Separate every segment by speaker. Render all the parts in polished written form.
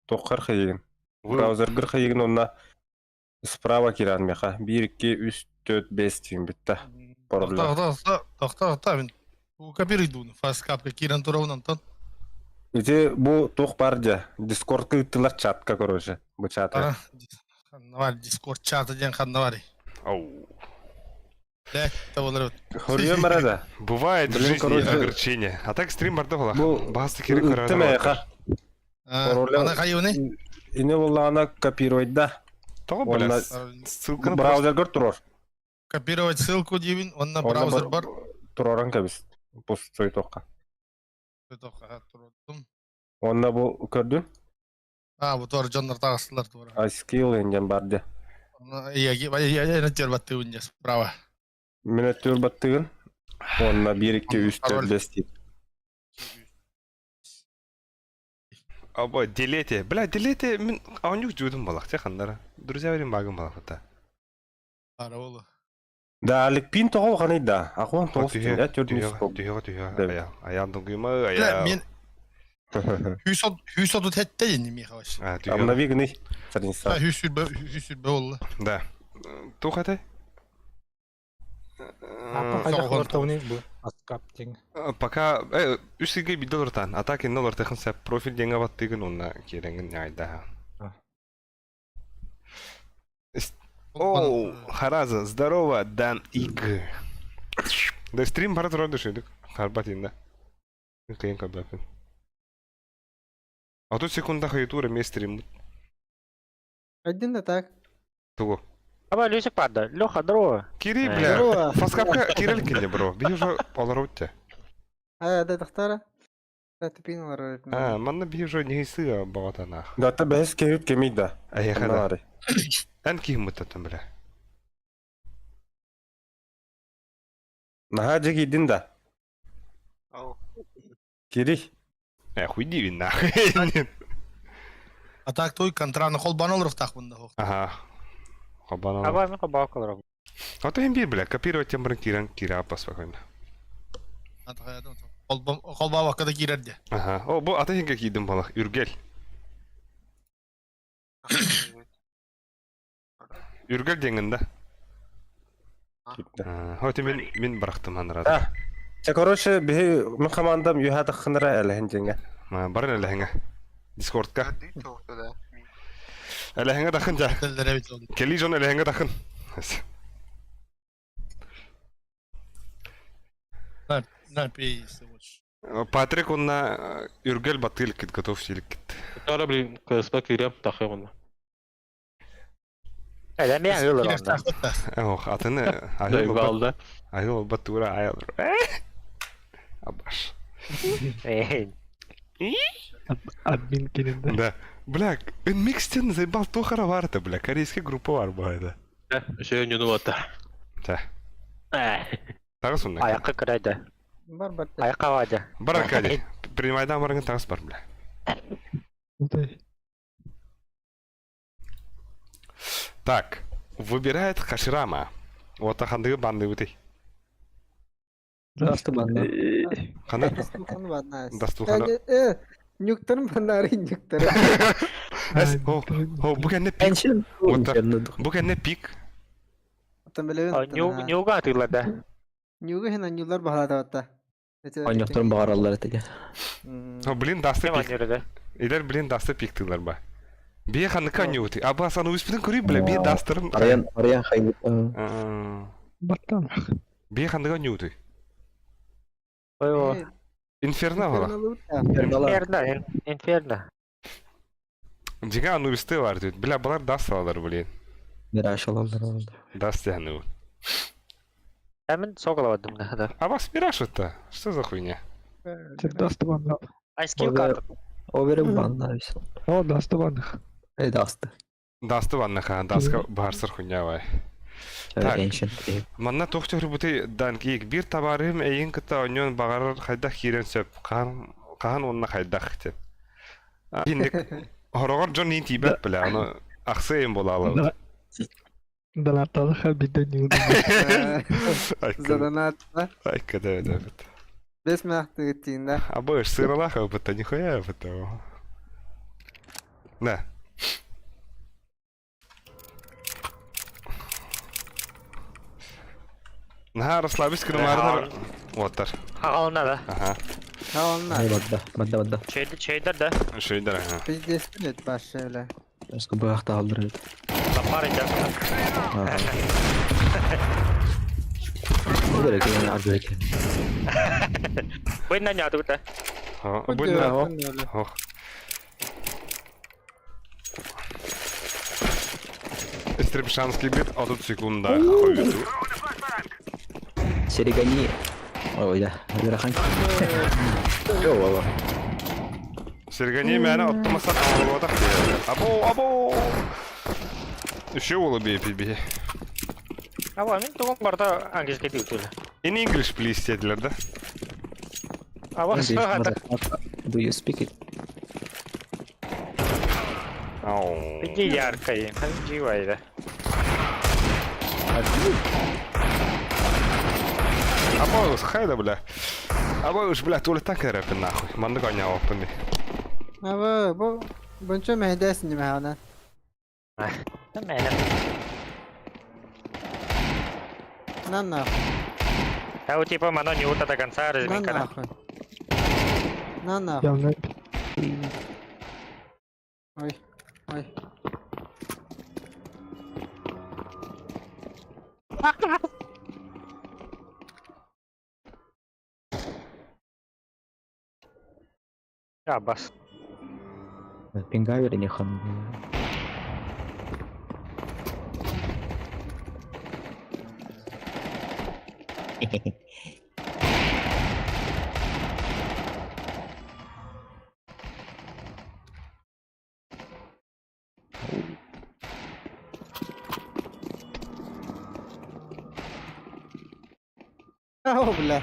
Speaker 1: Туоххар хайыгын? Браузергар хайыгын онно справа киирэн миэхэ. Биир, икки, үс, төрт, бэс диэн бүттэ. Пароллар.
Speaker 2: Тохто, тохто, тохто, мин копируйдууну фаскапка киирэн турабын онтон.
Speaker 1: Ити бу туох баар дьэ? Дискордка ыыттылар чатка, короче. Бу чаты.
Speaker 2: Ханна бар, Дискорд чаты диэн ханна барый?
Speaker 3: Ау.
Speaker 1: Хөрүөм бара да.
Speaker 3: Бывает в
Speaker 1: Блин,
Speaker 3: жизни
Speaker 1: короче,
Speaker 3: огорчение. А так стрим барда була.
Speaker 1: Бу
Speaker 3: Басты керек
Speaker 1: ыыттым эйэхэ.
Speaker 2: Ана хайыыны?
Speaker 1: Ини буллаҕына копируйда.
Speaker 3: Тоҕо бля?
Speaker 1: Уонна
Speaker 3: Ссылканы
Speaker 1: браузергар турар.
Speaker 2: Копировать ссылку диибин, уонна браузер бар.
Speaker 1: Тураран кэбис. Пустой тоққа.
Speaker 2: Тоққа турдум.
Speaker 1: Уонна бу көрдүн?
Speaker 2: А, бу туор дьоннор таҕыстылар туора.
Speaker 1: Айскилл диэн бар дьэ.
Speaker 2: Ийэги баттыыбын дьэ справа.
Speaker 1: Мин өттүгэр баттыгын. Уонна биир, икки, үс, төрт, бэс диир.
Speaker 3: Або, делете. Бля, делете мин аонньук жуудум балах те ханнара. Друзья берин багым балах та.
Speaker 2: Ара болу.
Speaker 1: Да, Аликпин тоҕо ханый да? Ахуан тоҕус түһэ, төрт
Speaker 3: Түһэ түһэ ая. Аян дугума ая.
Speaker 2: Мен Хүйс отут хетте дени миха вообще.
Speaker 1: Обнови гыный страница.
Speaker 2: Хүйс сүрбе хүйс сүрбе болла.
Speaker 3: Да. Тух этэй? Пока үс сиргэ биирдэ олортаан, а так инне олортыхын сеп профиль диэҥҥэ баттыгын уонна киирэҥин ньаайдаһа. Оу, Хараза, здорово, Дан Иг. Да стрим бара турар душедик. Харбат инна. Кыйын көрбөппүн. 30 секунда хайытуур эмиэ стриммут.
Speaker 4: Один да так.
Speaker 3: Тугу?
Speaker 5: Аба, Люсик падда. Леха, здорово.
Speaker 3: Кири, бля.
Speaker 4: Здорово.
Speaker 3: Фаскапка кирел кине, бро. Биһи уже олорут те.
Speaker 4: А, да, тахтара. Да, тупин олорор.
Speaker 3: А, манна биһи уже нехисы баҕатанаах.
Speaker 1: Да, та бэһис кэһит кэмий да.
Speaker 3: Эйэхэ да. Эн киһиммыттан, бля.
Speaker 1: Наһаа дьэ да. Кири.
Speaker 3: Э, хуй диибин нахуй.
Speaker 2: А так той контраны холбан олоруохтаахпын да
Speaker 3: Ага. Холбан
Speaker 5: Аба, мен холбаак олором.
Speaker 3: А то им бля, копировать тем баран киирэн киирэ аппа спокойно.
Speaker 2: Холбаабакка да киирэр де.
Speaker 3: Ага. О, бу аты хинге киирдим балах. Үргел. Үргел диэҥҥин да? Хоть мин мин бырахтым ханарата.
Speaker 1: Чэ, короче, биһи мин хамаандам үөһэ таххынара элэһин дьиҥэ.
Speaker 3: Барын элэһиҥэ. Дискордка. Элэһиҥэ тахын дьа. Кэлии дьон элэһиҥэ тахын.
Speaker 2: На, пей, больше.
Speaker 3: Патрик уонна Үргэл баттыы готов силиккит.
Speaker 6: Тара блин, КСП киирем тахы онно.
Speaker 5: Элэмиэн ылыр онно.
Speaker 3: Ох, атыны
Speaker 6: Дойбалда.
Speaker 3: айыл олбат тура айыл. Абаш.
Speaker 7: Админ кининде.
Speaker 3: Да. Бля, микстен заебал тухара варта, бля, корейская группа бар бу это.
Speaker 6: Еще не нуата.
Speaker 3: Да. Тагыс онна.
Speaker 5: Аяққа кіреді.
Speaker 4: Бар бар.
Speaker 5: Аяққа бады.
Speaker 3: Бар Аркадий. Принимайдан барыңын тагыс бар, бля. Так, выбирает Хаширама. Вот хандыгы банды бутый.
Speaker 7: Дасту банна.
Speaker 3: Ханы?
Speaker 4: Дастухан банна.
Speaker 3: Дастуханы.
Speaker 4: Э, нюктарын баннары нюктары.
Speaker 3: Эс, о, о, бу кэннэ пик. Бу кэннэ пик.
Speaker 5: Нюга атыылада.
Speaker 4: Нюга хен анюлар баһалаатабатта.
Speaker 7: Ойнохторун баҕараллар этэ.
Speaker 3: О, блин, дасты пик. Илер, блин, дасты пик тылар ба. Бие ханныка анюты. Аба сан успитин көрүй, бля, бие дастырын.
Speaker 7: Араян, араян хайбыт.
Speaker 3: Баттан. Бие ханныка анюты. Инферно была.
Speaker 5: Инферно, инферно.
Speaker 3: Дьиҥэ анубисты бар дейді. Бля, балар даст алалар, блин.
Speaker 7: Мираж алалар.
Speaker 3: Даст яны.
Speaker 5: Әмин соғылабадым да.
Speaker 3: А вас Мираж это? Что за хуйня?
Speaker 7: Дасты банна.
Speaker 5: А скилл карта.
Speaker 7: Овере банна все. О, дасты банна. Э, дасты.
Speaker 3: Дасты банна ха, даска барсыр хуйня вай. Так, манна туох төрбүтүй данкиик биир табаарыһым эйигин кытта оонньуон баҕарар хайдах киирэн сөп хаһан хаһан уонна хайдах диэн Инник хороҕор дьон иин тиийбэт бля ону ахсыайын буолаалабыт
Speaker 7: Донатталаха бидде ньуду.
Speaker 4: Задонатла.
Speaker 3: Айка да да бит.
Speaker 4: Бес махты тиинда.
Speaker 3: Абы сыралаах ылбыта нихуя быта. Да. Наһаа расслабись кырымаарынар уоттар.
Speaker 5: Хаҕалына да.
Speaker 3: Аха.
Speaker 4: Хаална.
Speaker 7: Ай барда, барда барда.
Speaker 5: Чөйдер чөйдер да.
Speaker 3: Шөйдер аха.
Speaker 4: Пиздец билет башы бля.
Speaker 7: Өскө быһах таалдыр эбит.
Speaker 5: Лапар идер.
Speaker 7: Бу керек эми арбы экен.
Speaker 5: Быйна няту да.
Speaker 3: Бу Ох. Истребшанский бит 30 секундах хойду.
Speaker 7: Серегани. Ой, да. Ыарахан. Йо, баба.
Speaker 3: Сергани мээнэ оттомасан оҥоруотах диэн. Або, або! Еще уолу бии.
Speaker 5: Аба, мин тугум барда английский диутула.
Speaker 3: In English please диэтилэр да?
Speaker 5: Аба,
Speaker 7: English,
Speaker 5: саҕата.
Speaker 7: motherfucker. Do you speak it?
Speaker 3: Ау.
Speaker 5: Иди яркай. Ханживайда.
Speaker 3: Або, хайда, бля. Або уж, бля, туалеттан кэрэппин нахуй. Маннык оонньообоппун дии.
Speaker 4: Аба, бу бунча мэйдэсин димэ
Speaker 5: Мэнэ.
Speaker 4: На нахуй.
Speaker 5: А у типа мано не ута до конца
Speaker 4: На
Speaker 5: разминка.
Speaker 4: нахуй. На нахуй.
Speaker 7: Явно.
Speaker 4: Ой. Ой.
Speaker 5: А, бас.
Speaker 7: Пингавер не хан.
Speaker 4: О, бля.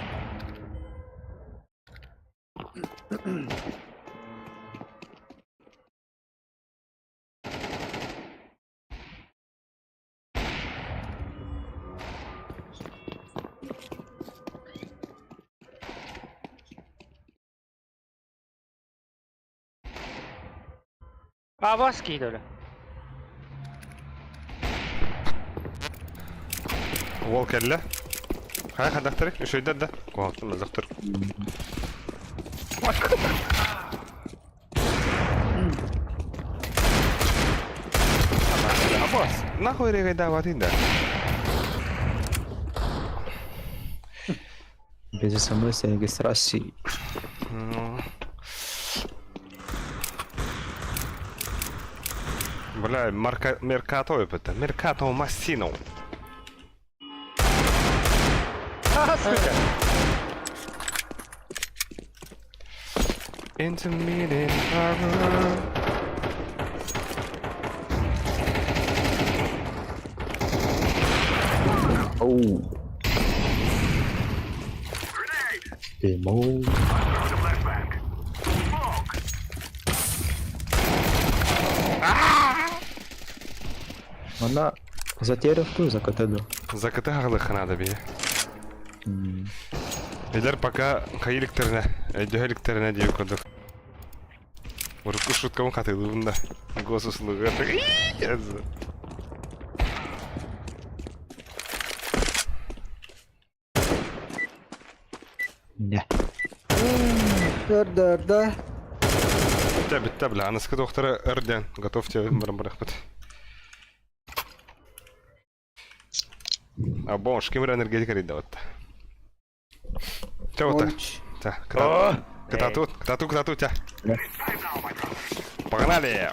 Speaker 5: А, бас кидали.
Speaker 3: Уол кэллэ. Хайа хадахтары, үчүгэйдэр да. Куһаҕан мэлдьэхтэр. Абас, нахуй регайдаабатын да.
Speaker 7: Без смс регистрации.
Speaker 3: Ну. Бля, марка Меркато это. Меркато Массино.
Speaker 5: А, сука.
Speaker 3: Intermittent power.
Speaker 7: Оу. Демо. Она затерявку за КТД.
Speaker 3: За КТ хаҕылыхха надо бии. Эдэр пока хайылыктерine, өйдөһөлүктэринэ диир курдук. Урукку шуткабын хатылыыбын да. Госуслуга.
Speaker 7: Не.
Speaker 4: Көрдөрдө.
Speaker 3: Бүттэ, бүттэ, бля, аныскы доктора эрден. Готовьте барам барахпыт. А бон, кимер энергетика рейда вот. Чэ вот. Та, катату, катату, катату, тя. Погнали!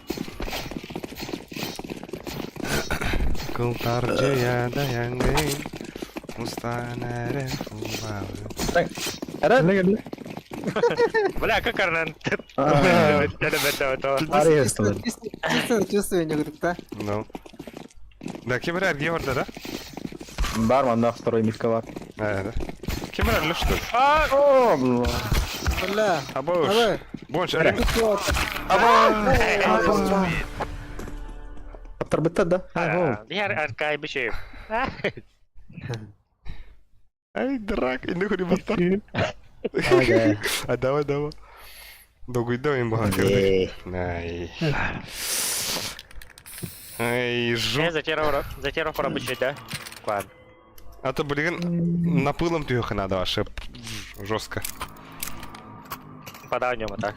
Speaker 3: Кылтарджия даянгын, Устанаре
Speaker 7: Кэллэ.
Speaker 5: Бля, как Арнан.
Speaker 4: Чувствую, чувствую, не говорит, да?
Speaker 3: Ну. Да, кимер эрге барда, да?
Speaker 7: Бар манна второй митка бар.
Speaker 3: А, да. Кимер әлі что ли?
Speaker 7: О, бля.
Speaker 4: Бля.
Speaker 3: Абош.
Speaker 4: Давай.
Speaker 3: Бонч, әлі.
Speaker 4: Тут вот.
Speaker 7: Аттар да? А,
Speaker 5: Я аркай бишев.
Speaker 3: Ай, драк, инде хури баттар. А давай, давай. Догуйда ойын баҕа Най. Ай, жу.
Speaker 5: Затеров рабочий, да? Ладно.
Speaker 3: А то, блин, напылом түһүөххэ надо вообще жестко.
Speaker 5: Подай нем, так.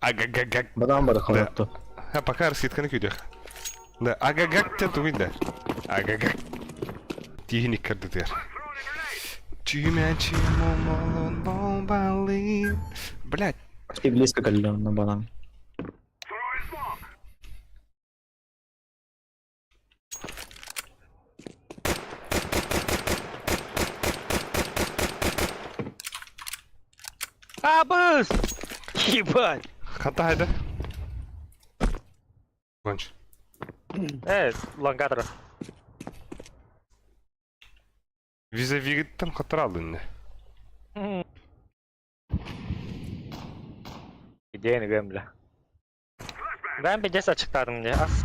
Speaker 3: Агагагаг.
Speaker 7: Бадан бары хонотто.
Speaker 3: А пока раскидканы күйдөх. Да, агагаг те тугуй да. Агагаг. Тиһин иккердитер. Чүмәчи момолон бомбалы. Блять.
Speaker 7: Почти близко кэллэ онно банан.
Speaker 5: Абыс! Ебать!
Speaker 3: Хата хайда. Конч.
Speaker 5: Лангатор.
Speaker 3: Визавигиттен хатыр алдын.
Speaker 5: Идеяны göm бля. Ben bir ces açıkladım diye. As.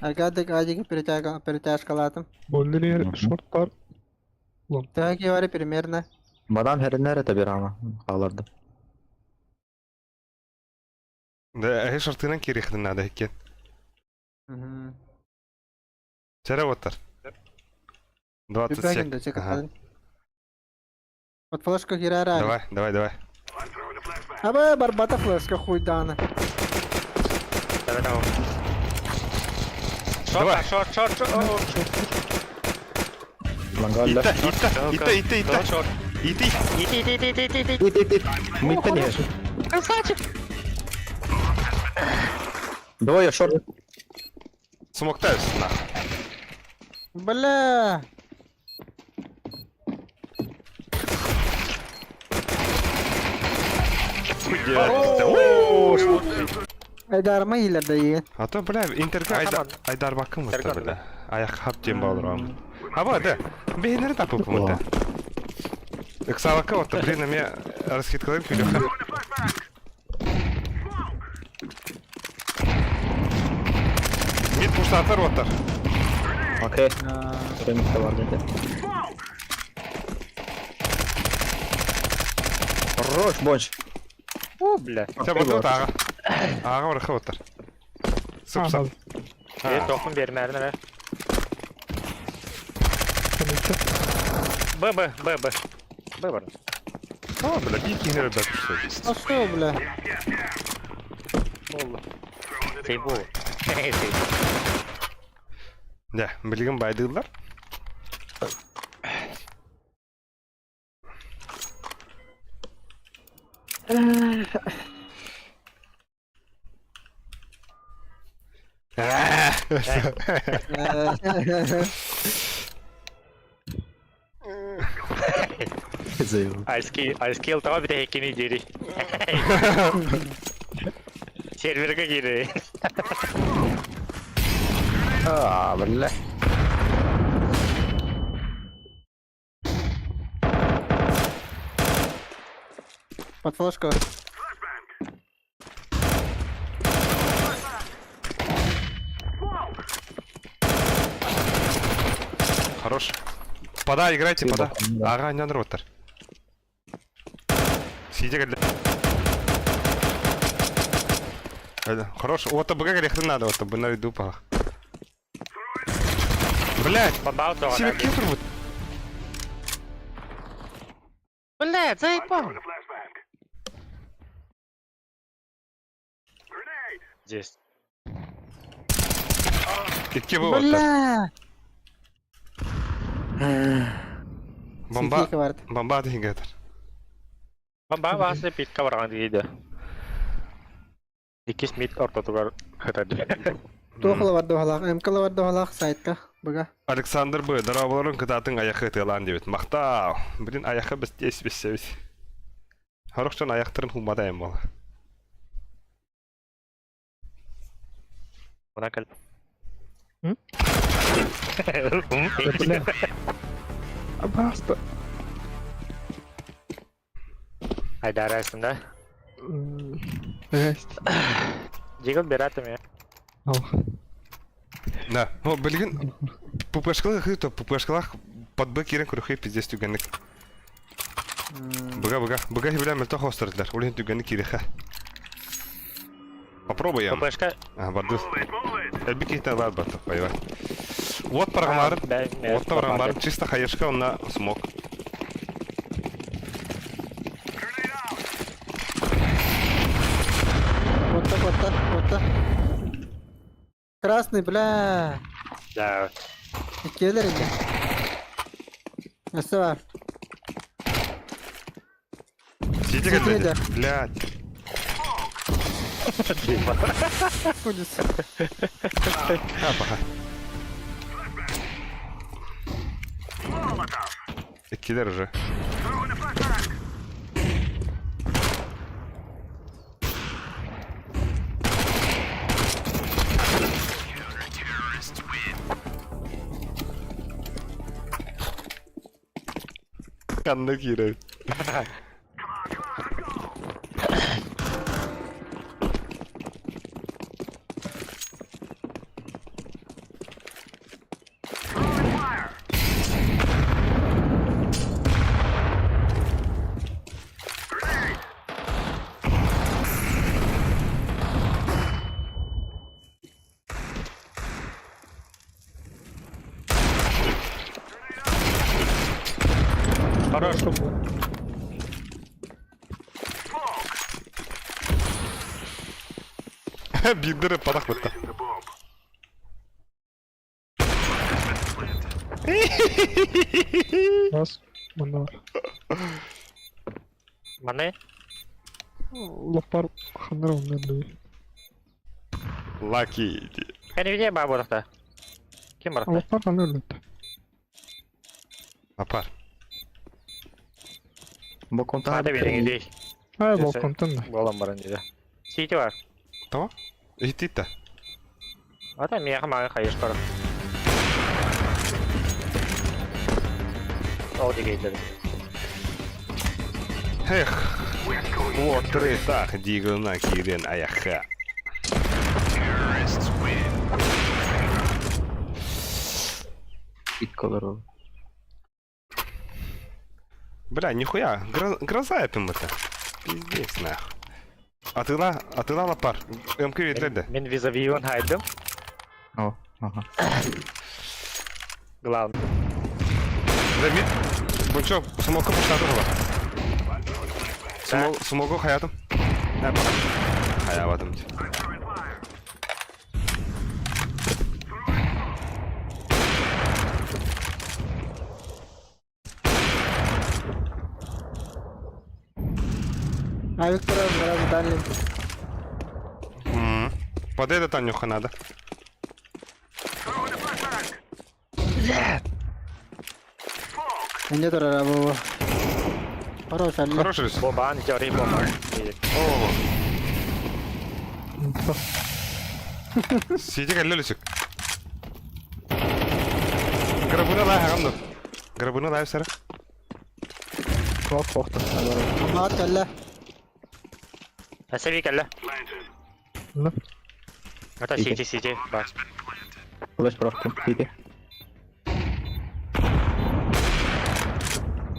Speaker 4: Аркадик Адик перетяга перетяжкалатым.
Speaker 8: Боллер шорттар.
Speaker 4: Так говори примерно.
Speaker 7: Бадан хәреннәр это бир ама хааларды.
Speaker 3: Да, әһе шартынан кирехтин надо иккен.
Speaker 4: Мгм.
Speaker 3: Чара оттар. 20
Speaker 4: Үпәгин да
Speaker 3: сек.
Speaker 4: чекат.
Speaker 3: Ага.
Speaker 4: Вот флешка хирара.
Speaker 3: Давай, давай, давай.
Speaker 4: Аба барбата флешка хуйдана.
Speaker 5: Давай, давай.
Speaker 3: Давай.
Speaker 5: Шорт, шорт, шорт, шорт.
Speaker 7: Лангалла.
Speaker 3: Ита, ита, ита, ита, ита.
Speaker 5: Шорт.
Speaker 3: Ити.
Speaker 5: Ити, ити, ити, ити, ити.
Speaker 7: Ит, ит, ит. Митта не.
Speaker 5: Красавчик!
Speaker 7: Двое шорт.
Speaker 3: Смоктайс, на.
Speaker 4: Бля. Айдарма илер да иген.
Speaker 3: А то, бля, интерга айдар, айдар бакым вот бля. Аяк хап тем балрам. А вот, да. Бейнер тапып вот. Ыксалака вот, блин, мне раскидкалар күлөк. Мид пуштатар оттар.
Speaker 7: Окей. Прям бар dedi. Хорош, бонч.
Speaker 5: О, бля.
Speaker 3: Сә вот ага. Ага бар оттар. Сып сып.
Speaker 5: Bir dokun bermәрін, Б, Б, Б, Б. Б бар.
Speaker 3: О, бля, бик кинер бәк.
Speaker 4: А что, бля?
Speaker 5: Болды. Сейбу. Сейбу.
Speaker 3: Да, билген байдылар.
Speaker 7: Заебал.
Speaker 5: Айскил таба бите хекини жери. Серверге кири.
Speaker 1: А, бля.
Speaker 4: Под флешку.
Speaker 3: Хорош. Пода, играйте, пода.
Speaker 7: Да.
Speaker 3: Ага, не роттер. Сидя для. Хорош. Вот БГ грехты надо, вот бы на виду пах. Блять, себе кипр вот.
Speaker 5: Блядь, заебал. Здесь.
Speaker 3: Икки был
Speaker 4: Бля.
Speaker 3: Бомба. Бомба дигетер.
Speaker 5: Бомба басы питка барган дейді. Иккис мид ортотугар хытады.
Speaker 4: Туохла бар дохалах, МКла бар дохалах сайтка. Бага.
Speaker 3: Александр Б. Дарабаларын кытатын аяқы тылан дебет. Мақтау. Блин, аяқы біз тес бес Хороштан аяқтарын хумадайым бол.
Speaker 5: Мына кел.
Speaker 8: Бля. Баста.
Speaker 5: Айдарасың да.
Speaker 8: Здрасте.
Speaker 5: Жигил бератым я.
Speaker 3: Да. О, блин, ППшкалах хы то ППшкалах под Б кирен крухы пиздец түгенник. Быга быга. Быга хибилэн мөлтөх хостардылар. Ол иһин түргэнник киириэххэ. Попробуем.
Speaker 5: ППшка.
Speaker 3: А, барды. Элбик киһитэ баар батта, поебай. Вот программарым. Вот программарым. Чисто хаешка онна смог.
Speaker 4: Вот так, вот так, вот так. Красный, бля.
Speaker 5: Да.
Speaker 4: Иккиэлэр иннэ. Өссө баар.
Speaker 3: Сидя
Speaker 4: Сидя.
Speaker 3: Блядь.
Speaker 4: Кудис.
Speaker 3: А, пока. Иккилэр уже. Ханна киирэр.
Speaker 5: Хорош.
Speaker 3: Биирдэрэ падах бытта.
Speaker 8: Бас. Манна бар.
Speaker 5: Маны?
Speaker 8: Лапар ханнар оннан дуу.
Speaker 3: Лаки.
Speaker 5: Кәне баа буолахта. Ким барахта?
Speaker 8: Лапар ханнар өлөттө.
Speaker 3: Апар.
Speaker 7: Балконтан
Speaker 5: Хата бериңи дей.
Speaker 8: Ай, балконтан да.
Speaker 5: Болан баран диде. Сити бар.
Speaker 3: Того? Иһиттиит да.
Speaker 5: Ата мияха мага хайыш бар. Ол дегейлер.
Speaker 3: Эх. Вот так дигына киирэн айахха.
Speaker 7: Ит колору.
Speaker 3: Бля, нихуя, гроза это. Пиздец, нах. Атыла, атыла лапар. МК ведледи.
Speaker 5: Мен визавион хайдым.
Speaker 7: О, ага.
Speaker 5: Главный.
Speaker 3: Да мид. Бончо, смока пошла была. Смоку хаятым. Хаябатым.
Speaker 4: А Виктора сразу дали.
Speaker 3: Под это Танюха надо.
Speaker 4: Мне тоже было. Хорош, Алина.
Speaker 3: Хороший рис.
Speaker 5: Бомбан, жори бомба.
Speaker 3: О. Сиди кэллэ лүсүк. Грабуна лай хагамды. Грабуна лай сара.
Speaker 8: Лап бохта.
Speaker 4: Амаат кэллэ.
Speaker 5: Асаби кэллэ.
Speaker 8: Да.
Speaker 5: Ата сити сити бар.
Speaker 7: Флеш бырахтым. Сити.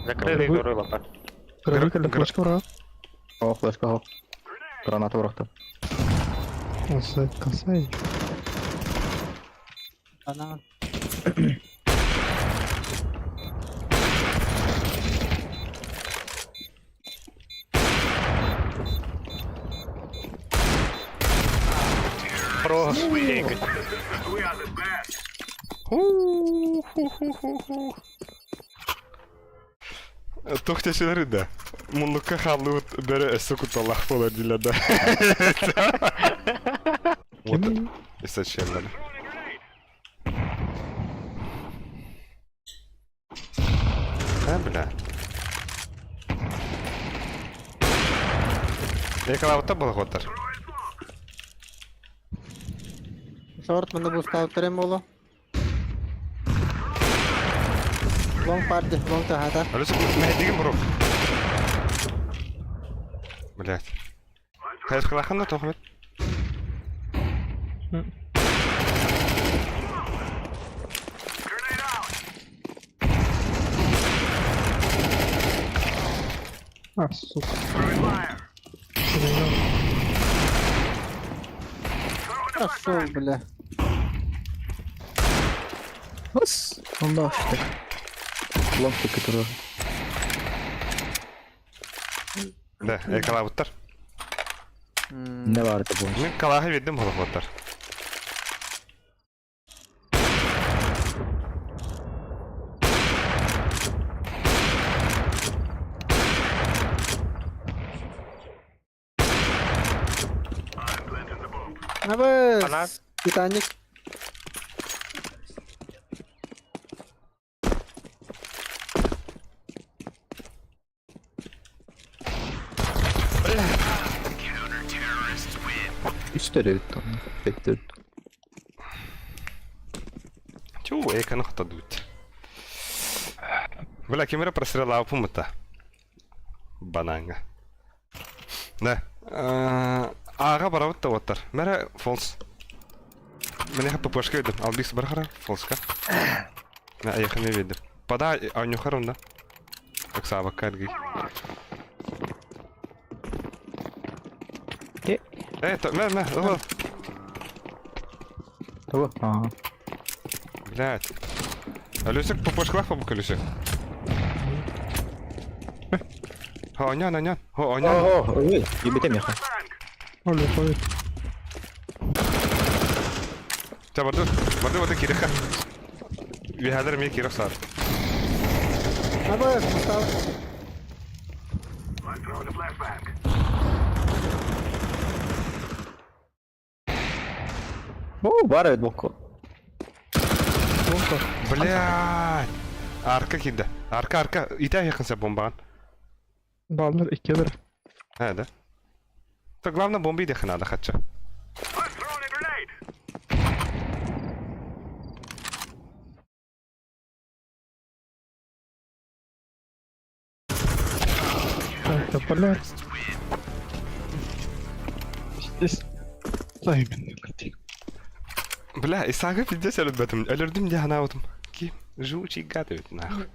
Speaker 5: Закрыли горы лапа.
Speaker 8: Грабы кэллэ флешка бара.
Speaker 7: О, флешка хо. Граната бырахтым.
Speaker 8: Осы касай.
Speaker 4: Ана.
Speaker 5: Хорош.
Speaker 3: Ху-ху-ху-ху. Тохтяшылары да. Муннукка хааллыбыт бөрө өссө кутталлаах буолар дииллэр да. Вот
Speaker 8: Ким?
Speaker 3: источеллер. А, бля. Экалабыта балахоттар.
Speaker 4: Шорт мында бустап турем болу. Лонг парти, лонг тахата.
Speaker 3: Алиса, мэһдигин бурук. Блять. Хайысқалахан да тоқмет.
Speaker 8: А, сука. Стрелял.
Speaker 4: Пошел, бля.
Speaker 7: Бас! Онда işte. Ломтик который.
Speaker 3: Да, экалабыттар.
Speaker 7: Ne vardı bu?
Speaker 3: Мен калаха бердим холохоттар.
Speaker 5: Она-
Speaker 4: Абыс! Титаник.
Speaker 7: Üç de bitti onu. Bekliyorum.
Speaker 3: Чу, эканы хатадут. Бля, кемера просрела пумыта. Бананга. Да. Ага барабыт та оттар. Мәрә фолс. Менә ППшка едем. Албис бархара фолска. Мә аяхны ведем. Пада анюхарунда. Так саба кадги.
Speaker 7: Э.
Speaker 3: Э, то, мә, мә, ыл.
Speaker 7: Tamam. Aa.
Speaker 3: Блядь. Алюсик ППшка по колесик. Хо, онян, онян. Хо, онян.
Speaker 7: Oho, ой, ебете меха.
Speaker 8: Оля, ой.
Speaker 3: Та барды, барды барды киреха. Вихадер ми кирех сар.
Speaker 4: Абыс, поставь.
Speaker 7: Oo, var evet boku.
Speaker 3: Блядь. Арка киде. Арка, арка. Ите якынса бомбаган.
Speaker 8: Баллар 2 бир.
Speaker 3: Ха, да. То главное бомба иде ханада хатча.
Speaker 8: Так, да, блядь. Здесь. Займенно картина.
Speaker 3: Бля, Исаага пиздец өлөрбөтүм. Өлөрдүм дии ханаабытым. Ким жучий гад эбит нахуй.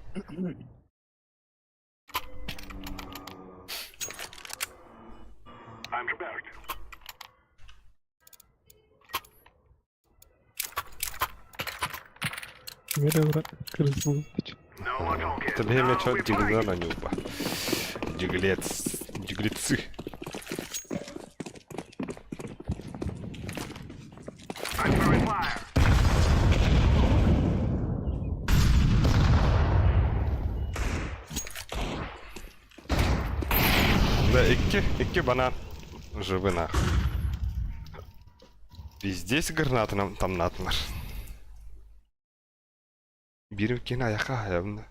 Speaker 8: Мира, брат, крыс
Speaker 3: Тебе чё дигла на нюба. Диглец. Диглецы. Да, икки, икки банан. Живы нахуй. Везде гранаты нам там натнар. Бирим кин аяка аябында.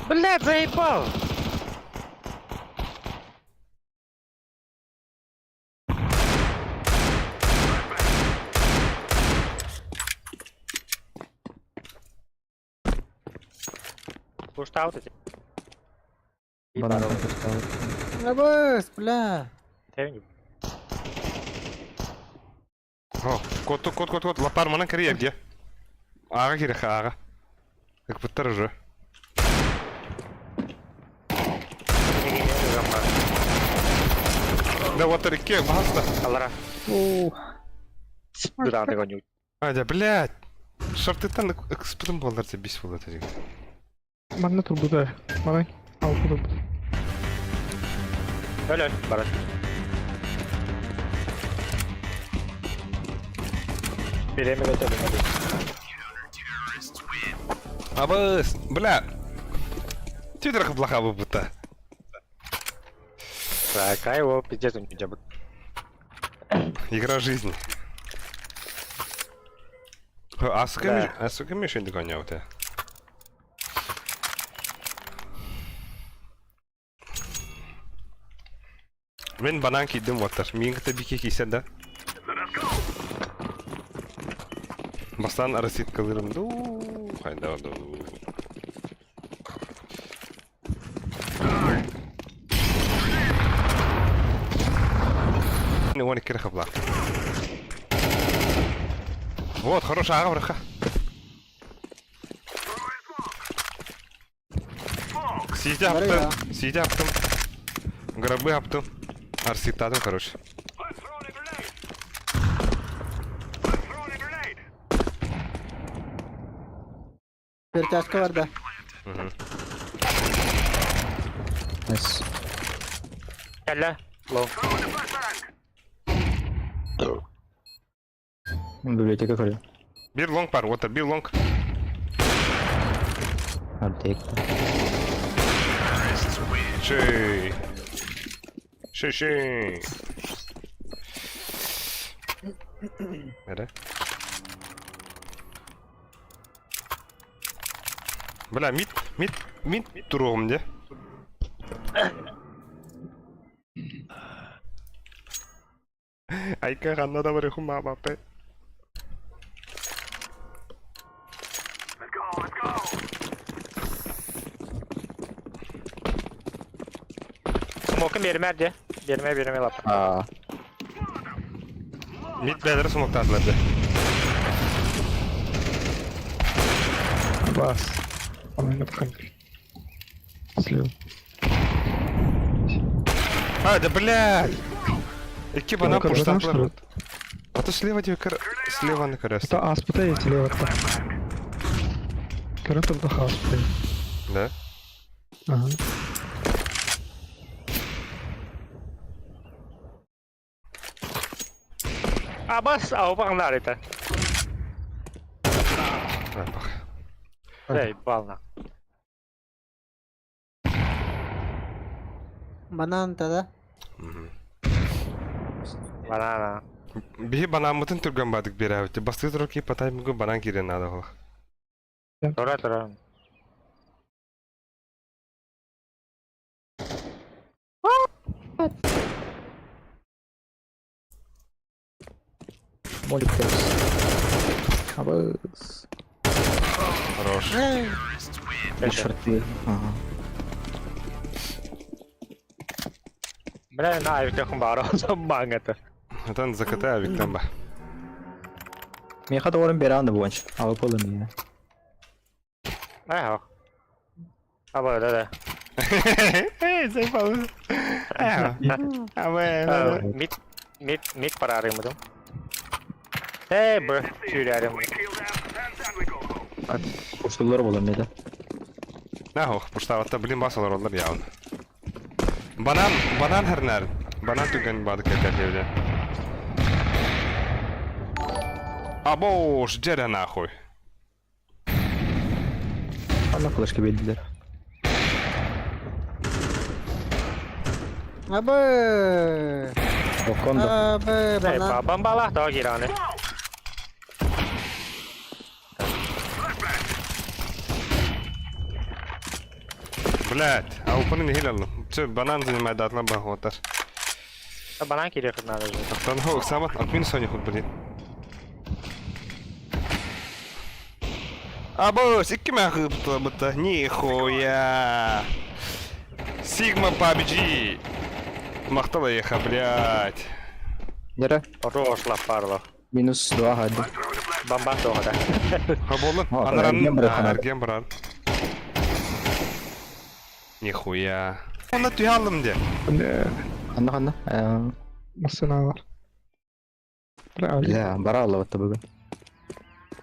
Speaker 5: Блядь, заебал! Пуштаут эти.
Speaker 7: Банан.
Speaker 4: Абыс, бля.
Speaker 3: О, кот, кот, кот, кот, лапар манан кирия где? Ага кириха, ага. Как будто уже. Да вот реке, баста.
Speaker 5: Алара. Гранаты гоню.
Speaker 3: Адя, блядь. Шартыттан экспертым болар тебе бис болар тебе.
Speaker 8: Манна турбуда. Манай. Алты турбуда.
Speaker 5: Öl öl. Барат. Birimi götürdüm hadi.
Speaker 3: Абыс, бля. Твиттер плоха будто.
Speaker 5: Такая его пиздец у тебя будет.
Speaker 3: Игра жизни. А с кем,
Speaker 5: Да.
Speaker 3: а с кем еще не догонял ты? Мен банан кидим оттар. Мен кіті бике кисен да. Бастан арасит кылырым. Ду, хайда ду. 12 эрэ хабылаах. Вот, хорош, ааҕа барыха. Сиити аптым, сиити аптым. Гробы аптым. Арситтадым, короче.
Speaker 4: Перчатка бар да.
Speaker 7: Nice.
Speaker 5: Кэллэ. Лоу.
Speaker 7: Библиотека көрүө.
Speaker 3: Биир long бар, вот биир long.
Speaker 7: Ардек.
Speaker 3: Шей. Шей, шей. Эрэ. Бля, мид, мид, мид туруом де. Айка ханна да барыху маабаппай.
Speaker 5: Смокын биэримээр дьэ. Биэримэ биэримэ лаппа.
Speaker 7: Аа.
Speaker 3: Мид бээлэрэ смоктаатылар дьэ.
Speaker 8: Бас. Она на Слева.
Speaker 3: А, да блядь! Икки банан
Speaker 8: Как банан, что
Speaker 3: пуштаатылар.
Speaker 8: ли?
Speaker 3: А то слева тебе слева на көрөс.
Speaker 8: Это аспыта есть слева там. Көрөн турдах аспыта.
Speaker 3: Да?
Speaker 8: Ага.
Speaker 5: Абас аубаҥ это.
Speaker 3: Рапах.
Speaker 5: Эй, бална.
Speaker 4: Банан тогда.
Speaker 5: Банана.
Speaker 3: Биһи банааммытын түргэн баадык биэрээбит. Бастыы турар киһи по таймингу банан киирэн наада буолла.
Speaker 5: Тура тура.
Speaker 7: Молик плюс. Абыс.
Speaker 3: Хорош.
Speaker 7: Шорты. Ага.
Speaker 5: Бля, на авиктехун баар маҥата.
Speaker 3: Атан закатай авиктан ба.
Speaker 7: Миэхэ доҕорум биэрэҕин да буонч. Аҕа буолла миигин.
Speaker 5: Ээ, Аба, да, да.
Speaker 3: Эй, заебал. Абы.
Speaker 5: Мид, мид, мид парарымыдым. Ээ, б, сүүрээрим.
Speaker 7: Курсуллар буолла миэхэ.
Speaker 3: Нахух, пуштаватта блин бас олороллар явно. Банан, банан хэрнэр. Банан түгэн баадык кэлэр диэбитэ. Абош, дьэрэ нахуй.
Speaker 7: Анна флешка биэрдилэр.
Speaker 4: Абы.
Speaker 7: Окондо.
Speaker 4: Абы,
Speaker 5: Ээ,
Speaker 4: банан.
Speaker 5: бомбалаах тоҕо киирэҕиний?
Speaker 3: Блять, а упаны не хиляллым. Че, банан занимает датлан бахотар.
Speaker 5: Банан киириэххин наада же.
Speaker 3: Тахтан хо, самат, от минус они худ, блин. Абос, икки махы нихуя. Сигма PUBG. Махтала еха, блять.
Speaker 7: Дьэрэ.
Speaker 5: Хорош лаппарлах.
Speaker 7: Минус 2 хады.
Speaker 5: Бомба тоҕо да.
Speaker 3: Хаболын,
Speaker 7: О,
Speaker 3: анаран,
Speaker 7: эрген барар.
Speaker 3: эрген барар. Нихуя. Онна түһэ аллым де.
Speaker 8: Бля,
Speaker 7: Ханна ханна. Э,
Speaker 8: машина бар. Бля,
Speaker 7: Бля, бара алла бүгүн.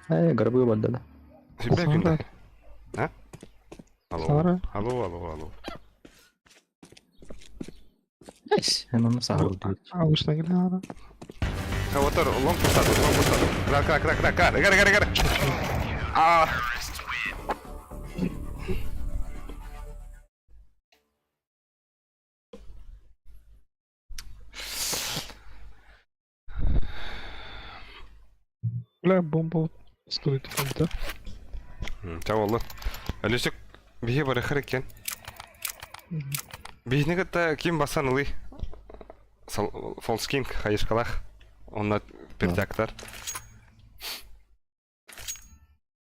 Speaker 7: Э, горбы барда да.
Speaker 3: Сүбэ күндэ. А? Алло.
Speaker 8: Сара.
Speaker 3: Алло, алло, алло.
Speaker 7: Найс. Мен сахар
Speaker 8: Аушна генара.
Speaker 3: Хаватар, лонг пустаду, лонг пустаду. Кра, кра, кра, кра, кра, кра, кра, кра. А.
Speaker 8: Бля, бомба стоит там, да?
Speaker 3: Ча болла. Әлүсек биһи барыхар екен. Биһини кытта ким басан ылый? Фолскинг хайышкалах. Онна пердяктар.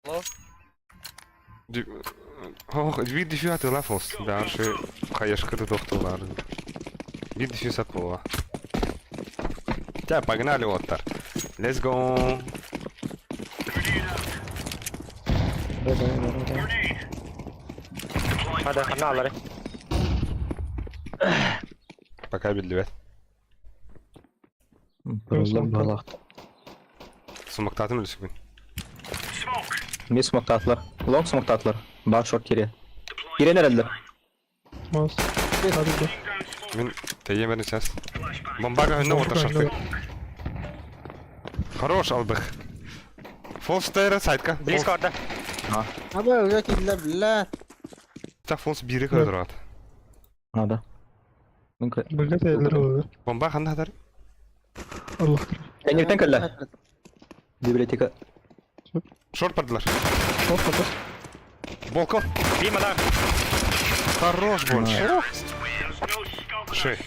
Speaker 5: Алло?
Speaker 3: Ох, бир дефью атыла фолс. Да, шы хайышкы да доктолар. Бир дефью сат була. Чэ, погнали уоттар. Let's go.
Speaker 5: Hadi ханна алары.
Speaker 3: Пока биллибэт.
Speaker 7: Бырыллар балаахта.
Speaker 3: Сумактаатым үлүсүкпүн.
Speaker 7: Эмиэ смоктаатылар. Лонг смоктаатылар. Баар шорт кириэ. Киирэн эрэллэр.
Speaker 8: Мас. Hadi да.
Speaker 3: Мин тэйиэм эрэ сейчас. Бомбага өннө уота шарты. Хорош албых. Фолс тайра сайтка.
Speaker 5: Близко орда.
Speaker 4: Аба уже киирдилэр бля.
Speaker 3: Так фолс биири көрө турат.
Speaker 7: Надо. Мин кө...
Speaker 8: Бөлгө тэйэллэр олар.
Speaker 3: Бомба ханна хатар?
Speaker 8: Аллах.
Speaker 7: Кэнниттэн кэллэ. Библиотека.
Speaker 3: Шорт бардылар.
Speaker 8: Шорт атас.
Speaker 3: Волков.
Speaker 5: Дима да.
Speaker 3: Хорош больше. Шей.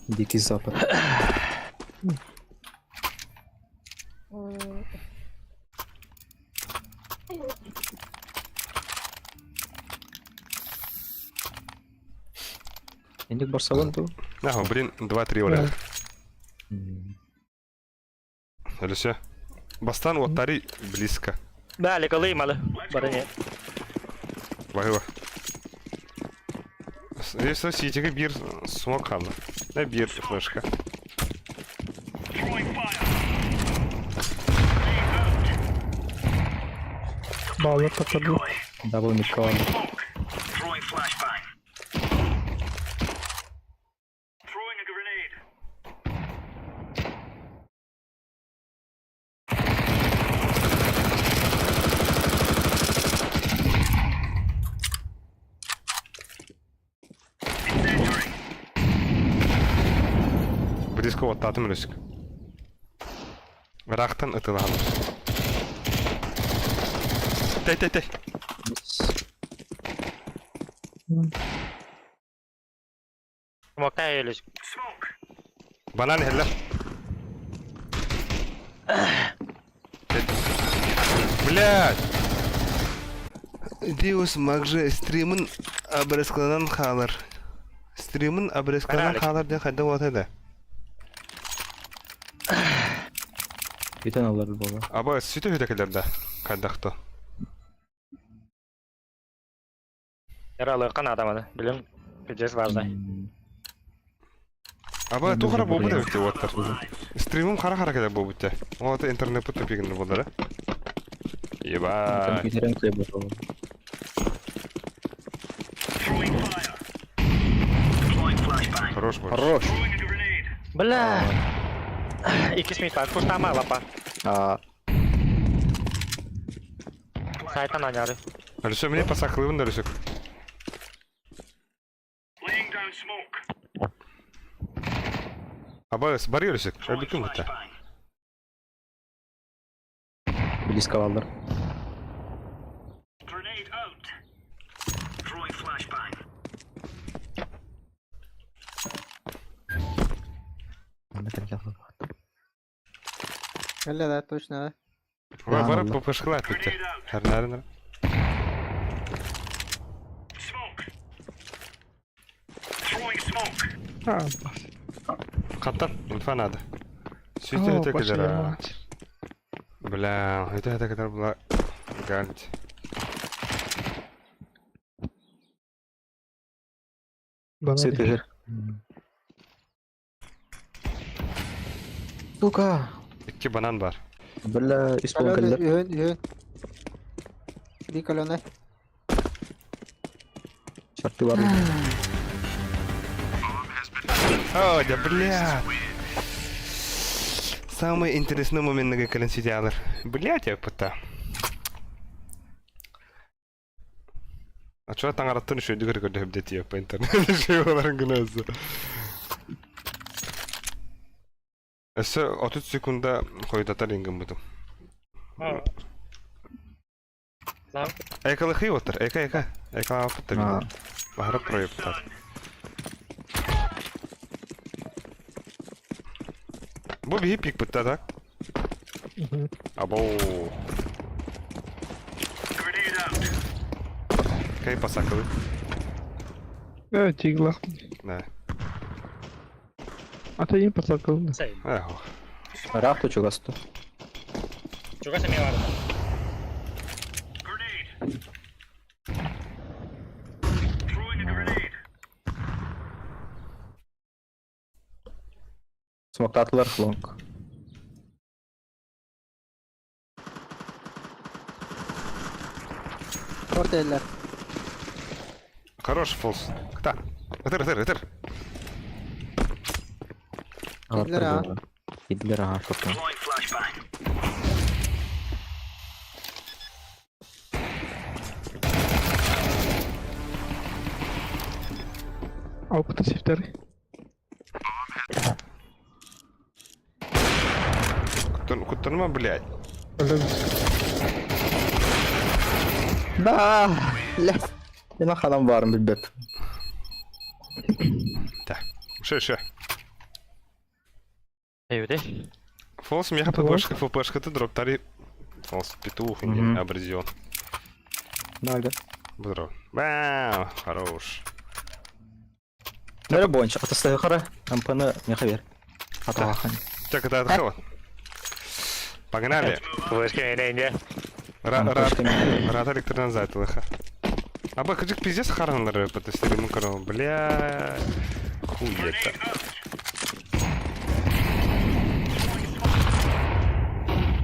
Speaker 7: Дикий запад. Инник барсабын ту.
Speaker 3: Нахуй, блин, 2-3 оля. Или Бастан вот тари близко.
Speaker 5: Да, лекалы малы. Бары не.
Speaker 3: Баһыба. Если ситиге биир смок хаалла. Да биир флешка.
Speaker 8: Баалар тапсырды.
Speaker 7: Дабл микка бар.
Speaker 3: Близко вот татым үлүсүк. Ырахтан ытылаһалар. Тэй тэй тэй.
Speaker 5: Смоктай өлүс.
Speaker 3: Банан иһэллэр. Блядь! Диус магже стримын обрезкаланан хаалар. Стримын обрезкаланан хаалар диэн хайда буолата да?
Speaker 7: Бүтэн алар буола.
Speaker 3: Аба сүтэ сүтэ кэлэр да? Хайдах то?
Speaker 5: Яралыыкка наада Билим. Пиздец важный.
Speaker 3: Аба туох эрэ буолбут эбит дии уоттар. Стримым хара-хара кэлэр буолбут дии. Ол аата интернеппит тупигын буоллара. Ебать.
Speaker 7: Компьютерин кыайбат
Speaker 3: Хорош больше.
Speaker 7: Хорош.
Speaker 5: Бля. Икки смит бар. Кустама лапа.
Speaker 7: А,
Speaker 5: Сайтан аняры.
Speaker 3: Алексей, мне пасахлыбын да Алексей. Аба, бары Алексей. Өлбүкүм бутта.
Speaker 7: близко баллар.
Speaker 4: Кэллэ да, точно да.
Speaker 3: Бары
Speaker 7: Ладно.
Speaker 3: попышкалар битте. Хәрнәрен.
Speaker 8: А,
Speaker 3: Каттан, инфа надо. Сүтэ
Speaker 8: О,
Speaker 3: өтө
Speaker 8: башы
Speaker 3: кэлэр.
Speaker 8: ямач.
Speaker 3: Бля, өтө өтө кэлэр була. Гант.
Speaker 8: Банан.
Speaker 7: Сытыгыр. Сука.
Speaker 3: Икки банан бар.
Speaker 7: Бля, үс буолан
Speaker 4: Колонна
Speaker 7: кэллэр.
Speaker 4: үһүн үһүн. Би колонна.
Speaker 7: Шарты бар.
Speaker 3: О, да бля. Самый интересный момент на кэлэн сидялар. Блять, я пыта. А чё таҥараттан үчүгэйдик көрө көрдөһүм по интернет шей боларын гынасы. Өссө 30 секунда хойдатар ингин бутум. Экалыхы отыр, эка эка. Эка апытта
Speaker 7: А.
Speaker 3: бит. Бахарап проептар. Бу биһи пик бытта так? Або. Кай пасакалы.
Speaker 8: Э, тиглах.
Speaker 3: Да.
Speaker 8: Ата им патсакылын.
Speaker 5: Сай.
Speaker 3: Эх.
Speaker 7: Ыраах да чугас да.
Speaker 5: Чугас эмиэ баар.
Speaker 7: Смоктаатылар long.
Speaker 4: Short eller.
Speaker 3: Хорош фолс. Кта. Ытыр, ытыр, ытыр.
Speaker 4: Киирдилэр аа.
Speaker 7: Киирдилэр аа short.
Speaker 8: Алпыта сифтер.
Speaker 3: Куттаныма, блядь.
Speaker 7: Да, бля. Мен ханам барын билбеп.
Speaker 3: Так. Ше, ше.
Speaker 5: Эйбите.
Speaker 3: Фолс меха ППшка, ФПшка ты дроптари. Фолс петух, не абразион.
Speaker 7: Да, да.
Speaker 3: Бодро. Вау, хорош.
Speaker 7: Нөрө бойынша атастағы қара, МП-ны меха бер. Аталахан.
Speaker 3: Так, это отхыло. Погнали.
Speaker 5: Вышки мені.
Speaker 3: Рад электрон зайтылыха. А бакыжык пиздец харанлары потестили карал. Бля. Хуета.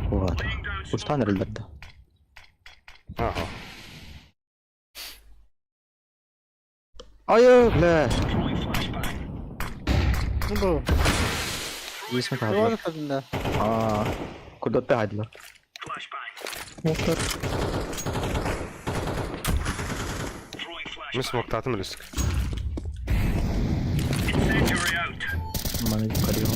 Speaker 7: Вот. Уштан рөлдерді.
Speaker 3: Ага.
Speaker 7: Айы, бля.
Speaker 4: Ну бу.
Speaker 7: Есме
Speaker 4: Ne
Speaker 7: тағдылар.
Speaker 4: var tadında?
Speaker 7: Аа, курдотты хайдылар.
Speaker 8: Смоктар.
Speaker 3: Мен смоктатым үлісік.
Speaker 7: Маны қарио.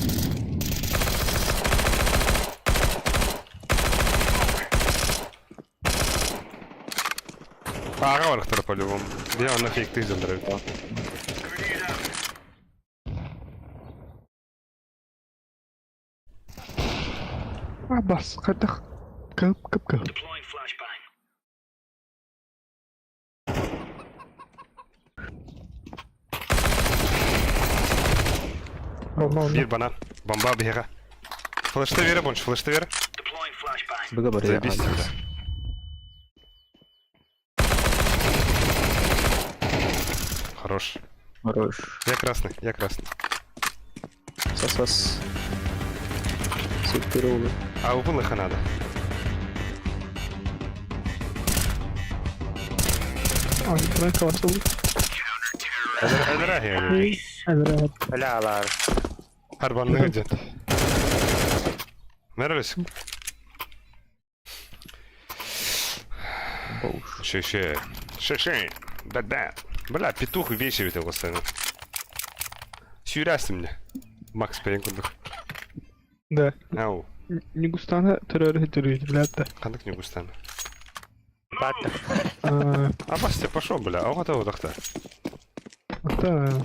Speaker 3: Аға барықтыр по-любому. Я на фейк ты зандырып.
Speaker 8: А бас қайдақ. Кып кып кып. Роман.
Speaker 3: Бір банан. Бомба беға. Флешты бере, больше флешты бере.
Speaker 7: Бұға бар.
Speaker 3: Заебись тогда. Хорош.
Speaker 7: Хорош.
Speaker 3: Я красный, я красный.
Speaker 7: Сас-сас. Супер олы.
Speaker 3: А у лыха надо.
Speaker 8: А, тройка басылды.
Speaker 3: Әдірәхи.
Speaker 8: Әдірәхи.
Speaker 5: Бля алар.
Speaker 3: Арбанны өдет. Мәрелес. Шеше. Шеше. Да-да. Бля, петух вещи ведь его сцену. Сюрясты мне. Макс Пейн кудых.
Speaker 8: Да.
Speaker 3: Ау.
Speaker 8: Нигустана төрөрү төрү билет да.
Speaker 3: Қандық не густан.
Speaker 5: Баттı.
Speaker 3: А басте пошел, бля. А вот его
Speaker 8: Ата.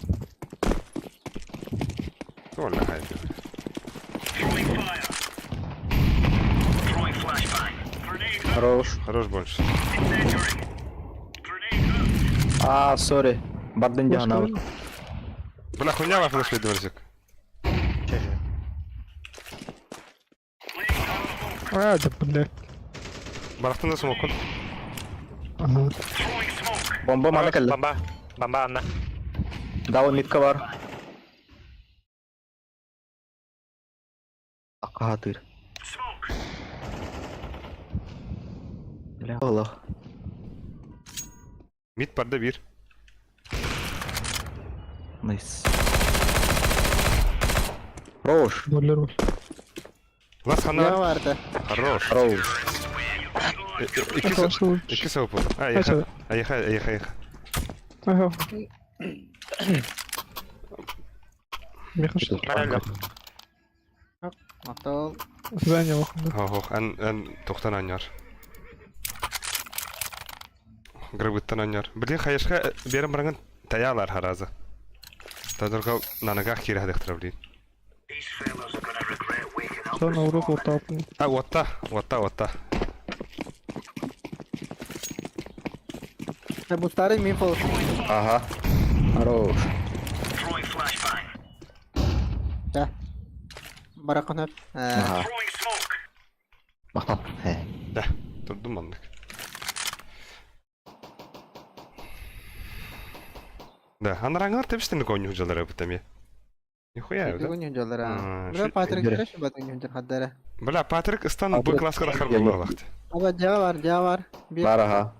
Speaker 3: Толя хайп.
Speaker 7: Хорош.
Speaker 3: Хорош больше.
Speaker 7: Аа, сори. Бардын жағына.
Speaker 3: Бля, хуйня во флеш дворзик.
Speaker 8: А, да бля.
Speaker 3: Барахтан да смог.
Speaker 8: Ага.
Speaker 7: Бомба маны кәлі.
Speaker 5: Бомба. Бомба анна.
Speaker 7: Даун митка бар. Аққа тыр. Бля, Аллах.
Speaker 3: Мид парда bir.
Speaker 7: Найс. Хорош.
Speaker 8: Бойлер бар.
Speaker 3: Лас
Speaker 4: Ne
Speaker 3: хана.
Speaker 4: vardı?
Speaker 3: Хорош.
Speaker 7: Хорош.
Speaker 3: İki iki сауп. А, еха. А, еха, еха, еха.
Speaker 8: Ага. Мехаш.
Speaker 5: Мәрелі.
Speaker 4: Aptal.
Speaker 8: Здание лохында.
Speaker 3: Ох, эн эн тоқтан аньяр. Грабыттан аньяр. Блин, хаешка берем баранган таялар харазы. Тадырга нанагах кире хадыктыр блин.
Speaker 8: Сон аурук орталпын.
Speaker 3: А, отта, отта, отта.
Speaker 4: Bu starı minfo.
Speaker 7: Ага. Хорош.
Speaker 4: Да. Барахын өп.
Speaker 7: Аха. Махтал.
Speaker 3: Да, турдум маннык. Да, анараңар тэбистен конью жалары бит эми. Нихуя, да?
Speaker 4: Күн дьоллара.
Speaker 3: А,
Speaker 4: Бля, Патрик
Speaker 7: Бери.
Speaker 4: киреш батын күн хаддара.
Speaker 3: Бля, Патрик ыстан Б
Speaker 7: Патрик-
Speaker 3: класска рахар булалахты.
Speaker 4: Аба жаба бар, жаба бар. Бир.
Speaker 7: Бар аха.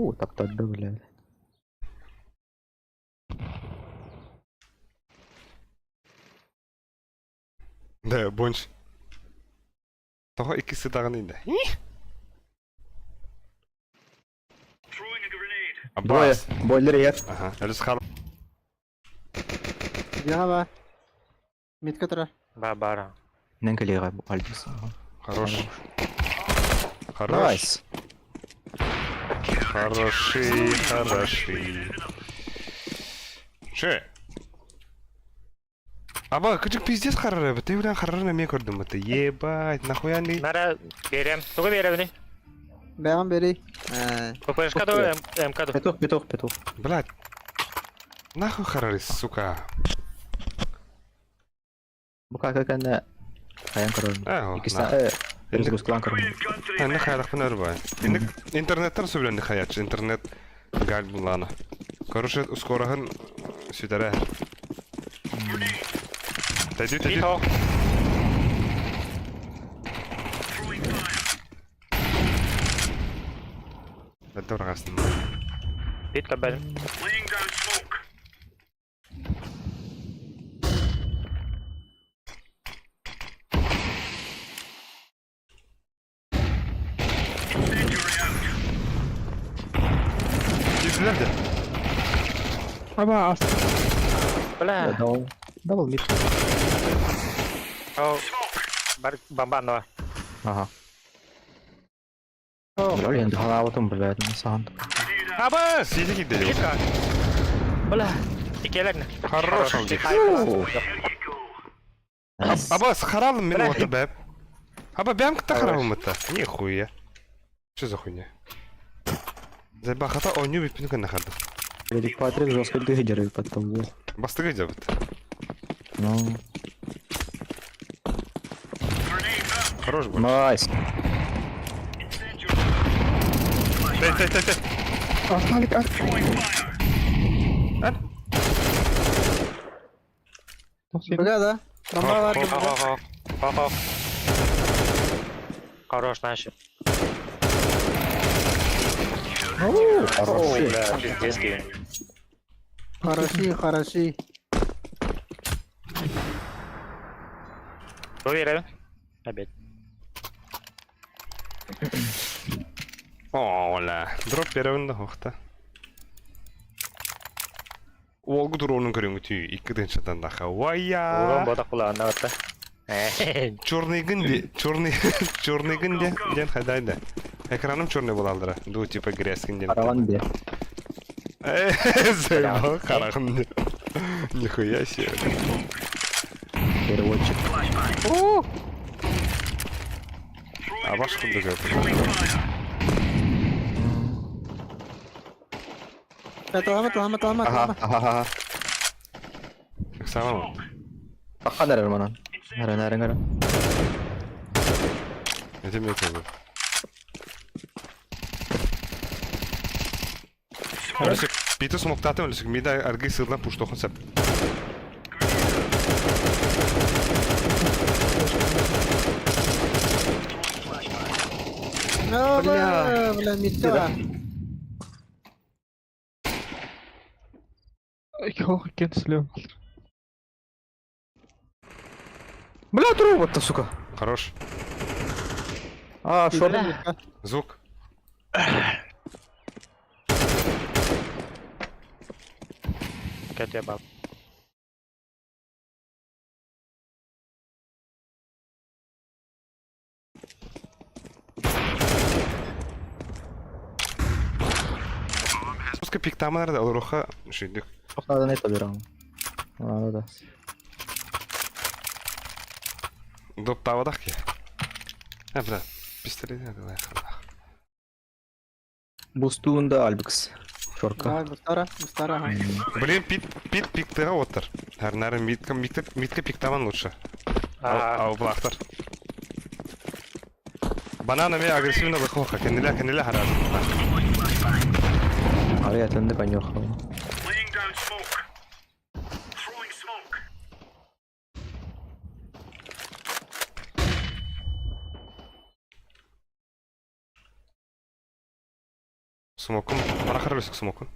Speaker 7: У, таптады, бля.
Speaker 3: Да, бонч. Того иккиси дагы инде.
Speaker 7: Двое.
Speaker 3: Аббас.
Speaker 7: Бойлер егер.
Speaker 3: Ага, әлі хал.
Speaker 4: Жаба бар. Митка турар.
Speaker 5: Ба бара.
Speaker 7: Нен кэлиэҕэ альбис.
Speaker 3: Хорош. Хорош.
Speaker 7: Найс.
Speaker 3: Хороши, хороши. Че? Аба, кычык пиздец харары, ты блин харары мен көрдүм это. Ебать, нахуя не?
Speaker 5: Мара берем. Тугу беребини?
Speaker 4: Бэҕин бери.
Speaker 5: ППшка ду, МК ду.
Speaker 7: Петух, петух, петух.
Speaker 3: Блядь. Нахуй харары, сука.
Speaker 7: Бу кака кэннэ хайан көрөрүм.
Speaker 3: Э,
Speaker 7: Иккисте перезагрузкалаан көрөрүм.
Speaker 3: Энни хаялакпын өрбай. Инник интернеттен сөбүлен хаячы, интернет гал булана. Короче, ускорахын сүтәрә. Тәдү, тәдү.
Speaker 5: Тихо.
Speaker 3: Бәлді ұрғасын.
Speaker 5: Бит кабель.
Speaker 3: Кирдилер де.
Speaker 8: Аба ас.
Speaker 5: Бля.
Speaker 7: Дабл. Дабл мид.
Speaker 5: О. Бар бомба
Speaker 7: Ага. Бля, енді халаватым, блядь, сахан.
Speaker 3: Аба, сиди кирди.
Speaker 5: Битка. Бля. Икелерне.
Speaker 3: Хорош алды.
Speaker 7: Найс.
Speaker 3: Аба, схаралым мен оты бәп. Аба, бәм кітті харалым это. Нихуя. Что за хуйня? Зайба хата ойну бит пүнүкөн нахарды.
Speaker 7: Велик Патрик жестко дыгдеры потом.
Speaker 3: Бастыгы жабыт.
Speaker 7: Ну,
Speaker 3: Хорош был.
Speaker 7: найс.
Speaker 3: Тэй, тэй, тэй, тэй.
Speaker 8: Асталик ар.
Speaker 3: Ан.
Speaker 4: Быга да. Бомба бар.
Speaker 5: Хо хо хо. Хо хо. Хорош наши.
Speaker 7: Хороший.
Speaker 5: Бля, пиздец киһи.
Speaker 4: Хороши, хороши.
Speaker 5: Бу беребин. Обед.
Speaker 3: Ола. Дроп беребин да хохта. Олгу дронун көрүңү түй. Икки дынчадан даха.
Speaker 5: Урон
Speaker 3: Вая.
Speaker 5: бодак була анна батта.
Speaker 3: Черный гынди, черный, черный гынди, ден хайдайды. Экраным черный болалдыра. Ду типа грязь ден.
Speaker 7: Караван бе.
Speaker 3: Заебал, караган. Нихуя себе.
Speaker 7: Переводчик.
Speaker 3: А ваш куды
Speaker 4: Талама, талама, талама,
Speaker 7: Аха,
Speaker 4: талама.
Speaker 7: аха, аха.
Speaker 3: Самам.
Speaker 7: Аха нэрэр манан. Нэрэ, нэрэ, нэрэ.
Speaker 3: Это мне тоже. Өлүсүк, бити смоктатын өлүсүк, мида аргы сырдан пуштохун сап.
Speaker 4: Бля, бля, митка бар.
Speaker 8: Йох, иккен слева.
Speaker 7: Бля, труба-то, сука.
Speaker 3: Хорош.
Speaker 7: А, шорт.
Speaker 4: Митка.
Speaker 3: Звук.
Speaker 5: Кәтә бал.
Speaker 3: Пуска пиктамалар да олоруха шүйдүк.
Speaker 7: Надо на это берем. Надо, да.
Speaker 3: Доп тавадах ки. А, бля, пистолет надо.
Speaker 7: Бустуун да Альбекс. Шорка.
Speaker 4: Давай, бустара, бустара, ага.
Speaker 3: Блин, пит, пит пиктыга оттар. Харнары митка, митка, митка пиктаман лучше.
Speaker 5: А,
Speaker 3: Ау, блахтар. Бананами агрессивно выхлоха, кеннеля, кеннеля хараз.
Speaker 7: Ары атынды банёха.
Speaker 3: Смокун, парахарлюсик смокун.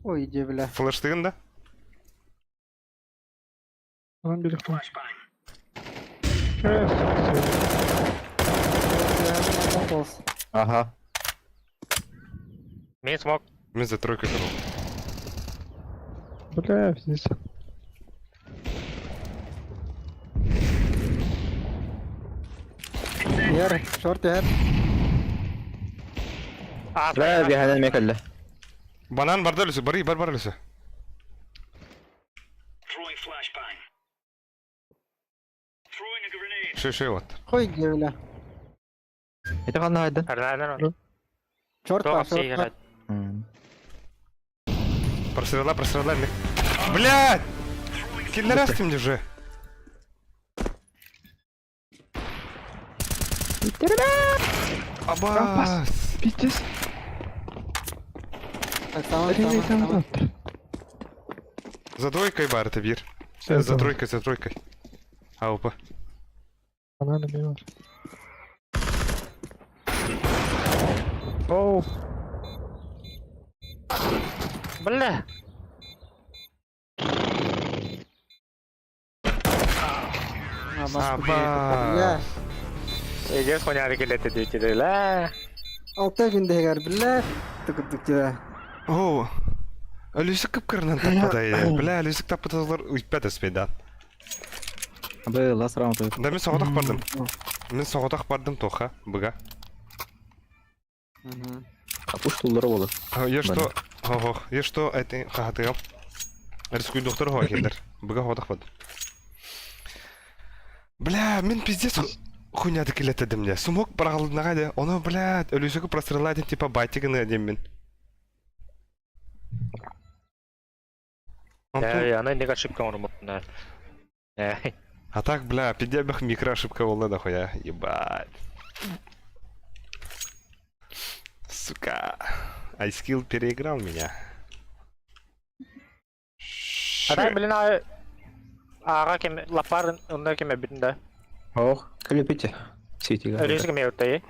Speaker 4: Ой, иди, бля.
Speaker 3: Флештыгын да?
Speaker 8: Анан бери хуй. Э,
Speaker 4: Бля, полз.
Speaker 7: Ага.
Speaker 5: Мин смог.
Speaker 3: Мен за тройкой беру.
Speaker 8: Бля, пиздец.
Speaker 4: Ер, шорт ер.
Speaker 5: А,
Speaker 7: Бля, биханан мекалла.
Speaker 3: Банан барда люсü, бары бар бар люсü. Шö шö вот.
Speaker 4: Хуй, иди, бля.
Speaker 7: Это ханна хайдан.
Speaker 5: Харнары.
Speaker 4: Шорт,
Speaker 5: Тоқ
Speaker 4: а, шорт.
Speaker 5: сигара.
Speaker 3: Просрала, просрала. Блядь! Киллер астым же. Абас!
Speaker 8: Пиздец.
Speaker 4: Так, саман,
Speaker 8: Рейн
Speaker 4: саман, саман.
Speaker 8: там.
Speaker 3: За двойкой бар это бир. За тройкой, за тройкой. Аупа.
Speaker 8: Бананы мимо. Оу.
Speaker 5: Бля.
Speaker 4: А, бас, бля.
Speaker 3: Абас!
Speaker 5: Эгер хуняр келети дейти ла.
Speaker 4: Алты күндегер, бля. Түкүрдүк жа.
Speaker 3: О! Ölüsü kıpkırından tappada Бля, ölüsü tapпадалар үйтпәді спейдан.
Speaker 7: Б, лас раунд.
Speaker 3: Да мен соғадақ бардым. Мен соғадақ бардым тоха, бұға.
Speaker 7: Апуш туллары болы.
Speaker 3: Я что, ох, я что, это хатыгам. Рискуй доктор хоа келдер. Бұға хоадақ бардым. Бля, мен пиздец хуйняды келетедім не. Сумок барағалдынаға де. Оны, бля, өлүсігі прострелла типа байтигіні дем мен.
Speaker 5: Я, аны неге ошибка орын.
Speaker 3: А так, бля, пиздебах микроошибка была нахуя. Ебать. Сука. Айскилл переиграл меня.
Speaker 5: Адай, блин, а... Ага, кем... Лапар, онда кеме бүтін да.
Speaker 7: Ох, клепите. Сити.
Speaker 5: Өлесі кеме өтті,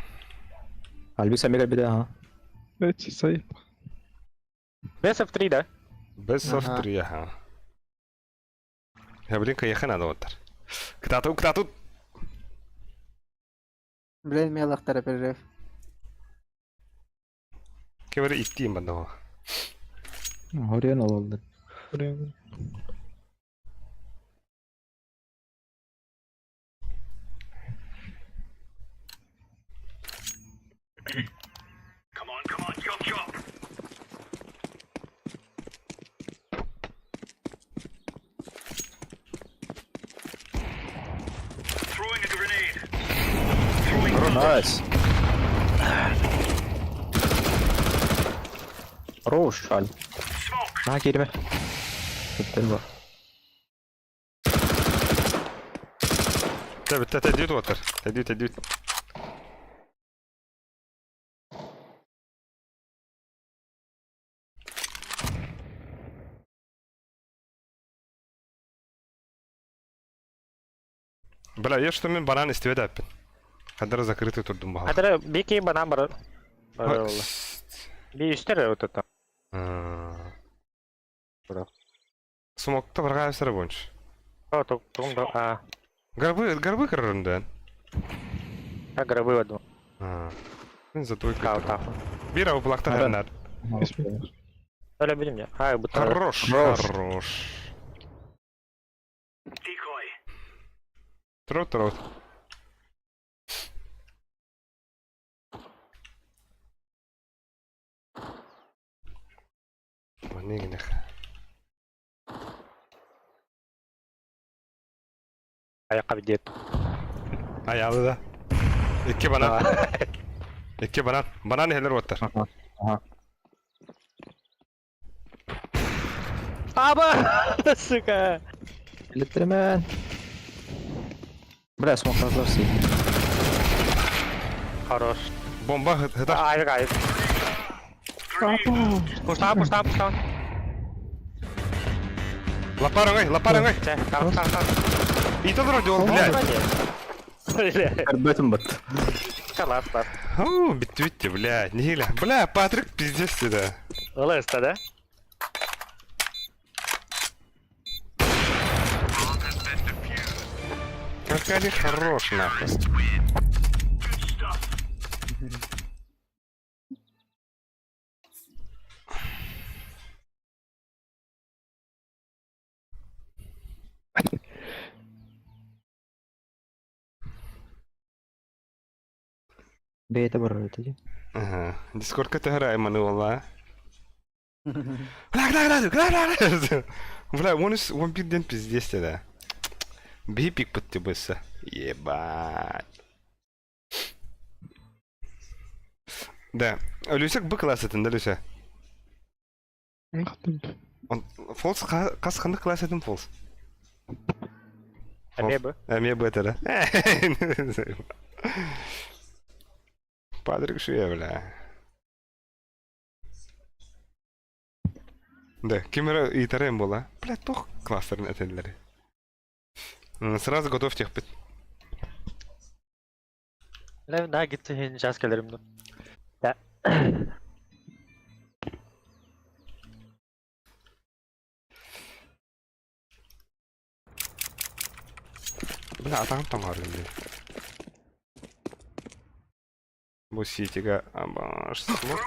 Speaker 7: Альбекс амега беда, ага.
Speaker 8: Эти сай.
Speaker 5: Best of 3, да?
Speaker 3: Best of
Speaker 4: Ага.
Speaker 3: 3, ага. Я, блин, каяха надо вот. Ктату, ктату.
Speaker 4: Блин, мелахтара перерыв.
Speaker 3: Кевери идти им одного.
Speaker 7: Горен олды.
Speaker 8: Блин.
Speaker 7: Найс. Хорош, Аль. На, кирме. Бітті бар.
Speaker 3: Та, та, та, дют вот. Та, дют, та, дют. Бля, я что мен банан истебед аппин. Кадр закрытый турдум бағал.
Speaker 5: Адара, бики банан бар. Бар Би үстер өтті там.
Speaker 3: Смокта барга әсері бойынша.
Speaker 5: О, туғым да. А,
Speaker 3: Горбы, горбы кырырынды.
Speaker 5: а гробы ваду.
Speaker 3: Мен за двойкой.
Speaker 5: Кау тақ.
Speaker 3: Бир ау бұлақта
Speaker 7: Ара.
Speaker 3: харнар.
Speaker 5: Өлі білім я. Ай, бұта.
Speaker 3: Хорош,
Speaker 7: Хорош.
Speaker 3: хорош. Трот, трот. Манна гинэх.
Speaker 5: Ayakka bir diyet.
Speaker 3: Ayağlı да. Икки банан. Икки банан. Банан иһэлэр уоттар.
Speaker 7: Аха.
Speaker 5: Аба! Сука!
Speaker 7: Электромен. Бля, смог разлався.
Speaker 5: Хорош.
Speaker 3: Бомба хытар.
Speaker 5: Айык айык. Пуштаан, пуштаан, пуштаан.
Speaker 3: Лапар оҥой, лапар оҥой.
Speaker 5: Чэ, тах, тах, тах.
Speaker 3: Иитэ олорор дьол, блядь.
Speaker 7: Көрбөтүм быт.
Speaker 5: Калас, бас.
Speaker 3: Ху, бүттү блядь. Нихиле. Бля, Патрик пиздец да.
Speaker 5: Ыла ыста да?
Speaker 3: Как они хорош, нахуй.
Speaker 7: Бэйэтэ барар этэ дии.
Speaker 3: Ага. Дискордка төһөрө айманы буолла. Бля, бля, бля, бля, бля. Бля, он из он бир ден пиздец да. Биһи пик пытты бысса. Ебать. Да. Люсек Б класс этин да, Люся? Он Фолс қас қандық класс этин Фолс?
Speaker 5: Эмиэ бу.
Speaker 3: Эмиэ Б это да. Патрик шуя, бля. Да, кемера ыйтарем була. Бля, тох кластерын этеллери. Сразу готов техпит.
Speaker 5: Лев на гитсе хин жас келерим ду. Да.
Speaker 3: Бля, атаҕым тоҥоорун дии. Бу ситига абаш смок.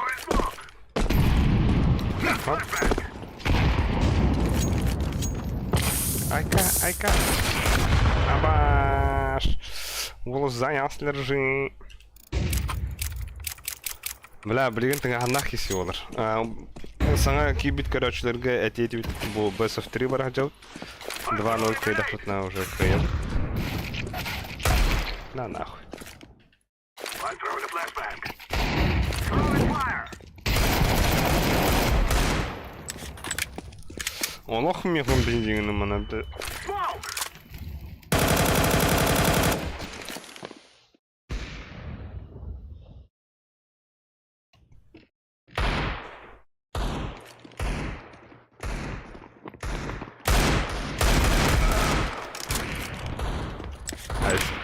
Speaker 3: Хоп. Айка, айка. Абаш. Уол занялся держи. Бля, билигин тыҥааһыннаах киси буолар. Саҥа киирбит көрөөччүлэргэ этиэтибит бу Best of 3 барах дьыл. 2-0 кыайдахпытына уже кыайабыт. На нахуй. Олох мехом бензинин манан.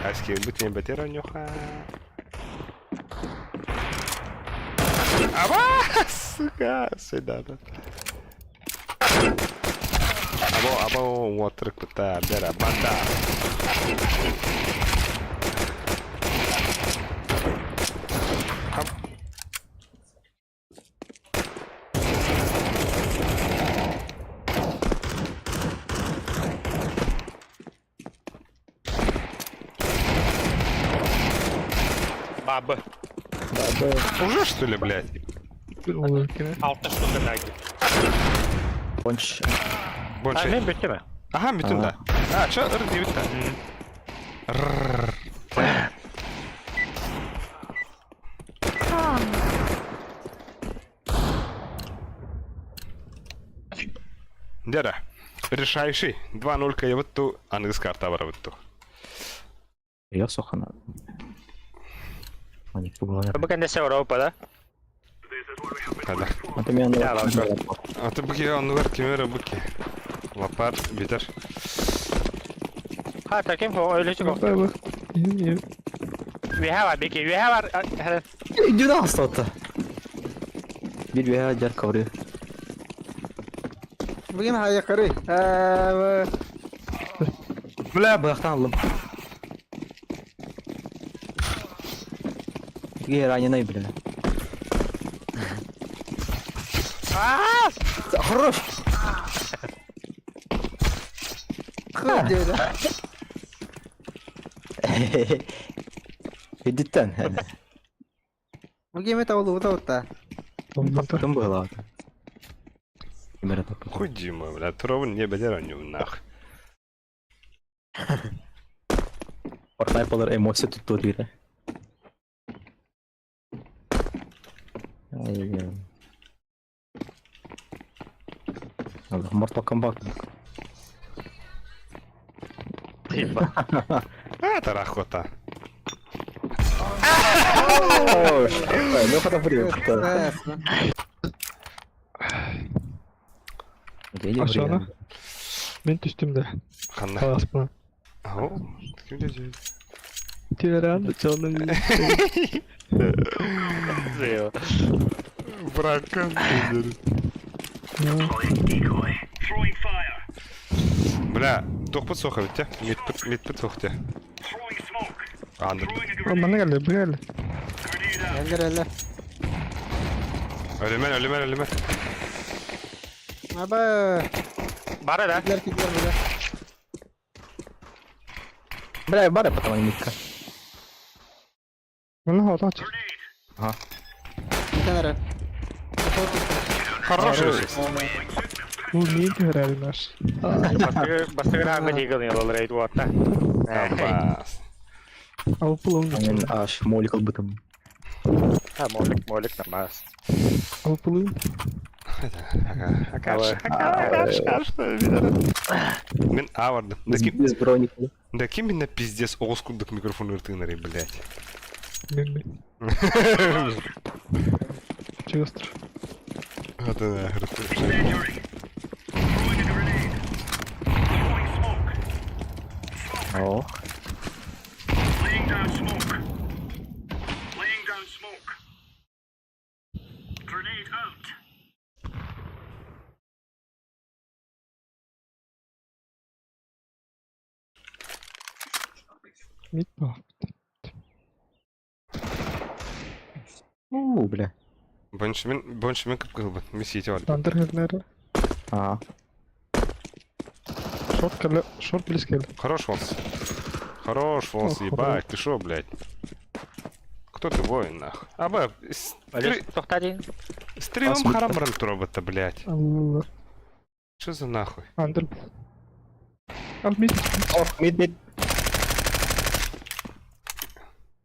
Speaker 3: Айски бутин бетера нюха. Аба, сука, сюда, да. Або, або, water кута, бера, банда. Хоп.
Speaker 5: Бабы.
Speaker 3: Уже что ли, блядь?
Speaker 5: Алта штука наги.
Speaker 7: Понч.
Speaker 3: Больше.
Speaker 5: А, мен бүттү ме?
Speaker 3: Аха, бүтүн да. А, чё, р дебит да. Рррр. Дера. Решающий. 2-0 кайбытту, аныгыс карта барабытту.
Speaker 7: Я сохана. Маникты буолан.
Speaker 5: Бу кэннэ Европа да?
Speaker 3: Хада.
Speaker 7: Аты мен
Speaker 5: Я лапар.
Speaker 3: Аты буки оннугар кимер буки. Лапар битер.
Speaker 5: Ха, таким фо өлүчү кох. We have a Biki, we have a...
Speaker 7: Дюда астатта. Bir veya jar kavruyor.
Speaker 4: Bugün hayakari. Ee,
Speaker 7: Бля, быяктан алдым. Тиге раненый, бля. Хорош!
Speaker 4: Хы
Speaker 7: Үдүттен.
Speaker 4: Bugün met oldu bu da.
Speaker 7: Тым было. Ким эрэ таппыт.
Speaker 3: Хуй Дима, бля, туровын не бедер анньум нах.
Speaker 7: Fortnite болар эмоция туттуо диирэ. Ай, Allah Mortal Kombat.
Speaker 3: А, тарахота.
Speaker 7: Ну хата
Speaker 8: Aşağına. Мен түстүм да.
Speaker 3: Ханна.
Speaker 8: Таласпына.
Speaker 3: Ау, ким деді?
Speaker 8: Тиверан чалны.
Speaker 3: Брака. Бля, тохпут соха битте. Митпит, митпит сохте. Анды.
Speaker 8: Манна келди, бу келди.
Speaker 4: Эллер эллер.
Speaker 3: Өлемен, өлемен, өлемен.
Speaker 4: Аба.
Speaker 5: Бара да.
Speaker 4: Кидлер кидлер бля.
Speaker 7: Бля, бары потом митка.
Speaker 8: Манна хата чык.
Speaker 4: Бүтэн эрэ.
Speaker 3: Хороший.
Speaker 8: Бу мин түһэрэр наш.
Speaker 5: Бастыгы аңга дигил олар эйт уотта.
Speaker 3: Абас.
Speaker 8: Ал пулун.
Speaker 7: Мен аш молик албытым.
Speaker 5: А, молик, молик намаз.
Speaker 8: Ал пулун.
Speaker 3: Мен А бардым. Да ким,
Speaker 7: Без броника.
Speaker 3: да ким меня пиздец оғыз курдук микрофон ыртыгынары, блядь.
Speaker 8: Мен мен. Чувств.
Speaker 3: Это нахер.
Speaker 7: Ох.
Speaker 8: Мид ба.
Speaker 7: У, бля.
Speaker 3: Боншмен, боншмен кып кылбыт. Мессите бар.
Speaker 8: Андер хернер.
Speaker 7: А.
Speaker 8: Шорт келди, шорт близ келди.
Speaker 3: Хорош волс. Хорош волс,
Speaker 8: Ох,
Speaker 3: ебать, ты шо, блядь? Кто ты воин, нах? Аба,
Speaker 5: Тохта
Speaker 3: стримом харам брал робота, блядь.
Speaker 8: Алла.
Speaker 3: Что за нахуй?
Speaker 8: Андер. Ал мид.
Speaker 7: Ох, мид, мид.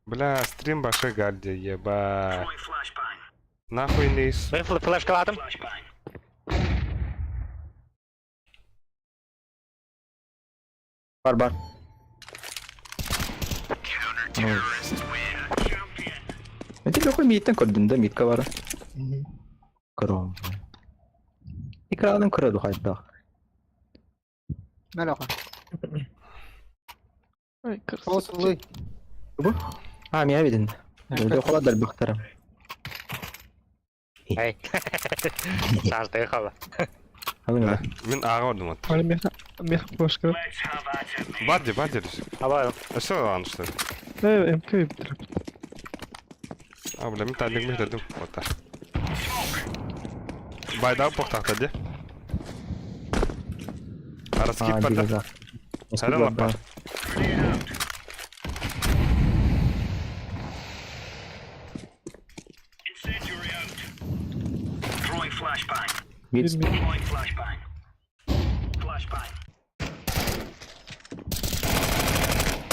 Speaker 3: Бля, стрим баше гальде, ебать. Нахуй не ис...
Speaker 5: Мен флешкаладым.
Speaker 7: Бар, бар. Эти легкой мидтен көрдүм да мидка бар. Көрөм. Экранын көрөдү хайдах.
Speaker 4: Мэлоха.
Speaker 8: Ай, кырс.
Speaker 4: Полсулуй.
Speaker 7: А, меня виден. Дохола дальбахтара.
Speaker 5: Эй. Сажды хала.
Speaker 7: Алыңа.
Speaker 3: Мен аға ордым от.
Speaker 8: Али меха меха флешка.
Speaker 3: Бади, бади.
Speaker 5: Аба,
Speaker 3: А что ладно, что ли?
Speaker 8: Э, МК битирип.
Speaker 3: А, бля, мен тәлік мен дедім. Вот так. Байдау поқтақта де. Араскип барды. Сәлем лаппар.
Speaker 7: Мид.
Speaker 8: Мид.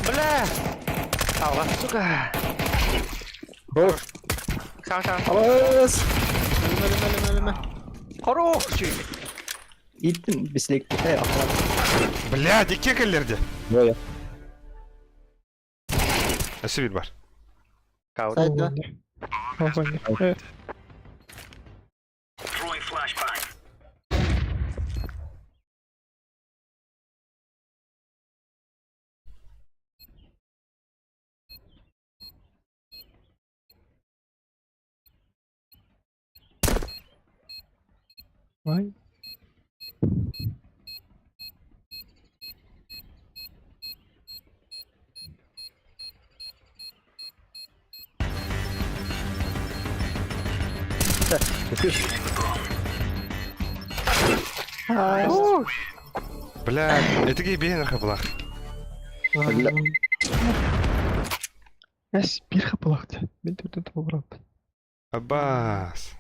Speaker 5: бля. Алла, сука.
Speaker 7: Ох,
Speaker 5: Сам сам.
Speaker 7: алыс.
Speaker 4: Өлүмэ өлүмэ өлүмэ.
Speaker 5: Хорош.
Speaker 7: Иттин бислек. Э, ахлар.
Speaker 3: Бля, деке келлерде.
Speaker 7: Йо, йо.
Speaker 3: Әсі бір бар.
Speaker 5: Каур.
Speaker 4: Сайда.
Speaker 8: Охоня. Э, Ай.
Speaker 3: Бля, этиги бейін арқа бұлақ.
Speaker 7: Бля.
Speaker 8: Эс бир хапалакты. Мен төрдөн таба барам.
Speaker 3: Абас.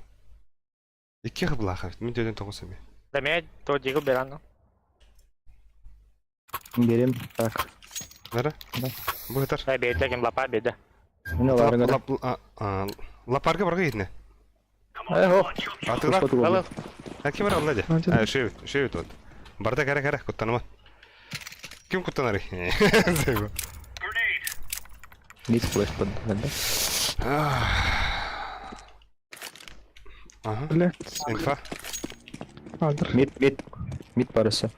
Speaker 3: Икки қыблақ, мен төден тоғыз әме.
Speaker 5: Эмиэ то дигл беран.
Speaker 7: Берем. Так.
Speaker 3: Нара?
Speaker 7: Да.
Speaker 3: Быһытар.
Speaker 5: Э бэйдэ ким лапа бэйдэ.
Speaker 7: Мин аларга.
Speaker 3: Лапарга барга иһитинэ.
Speaker 7: Эх,
Speaker 3: Атыылар.
Speaker 7: Ал.
Speaker 3: А ким бар алла дьэ? А шевит, шевит вот. Барда кэрэ кэрэ куттаныма. Ким куттанарый?
Speaker 7: Мид флеш поддавали.
Speaker 3: Ага.
Speaker 8: Блять.
Speaker 3: Инфа.
Speaker 8: Адр.
Speaker 7: Мид, мид. Мид барысы.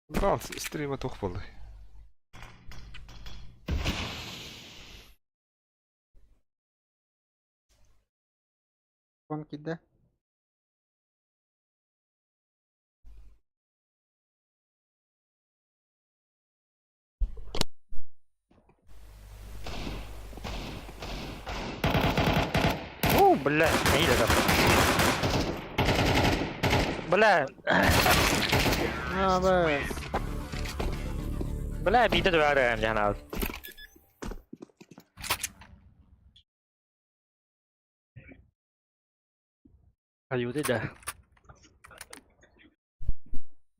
Speaker 3: Бал, стрима тух болды.
Speaker 4: Вон кида.
Speaker 5: О, бля, не там. Бля,
Speaker 4: А, бля.
Speaker 5: бля, биде дуара жана. Аюды да.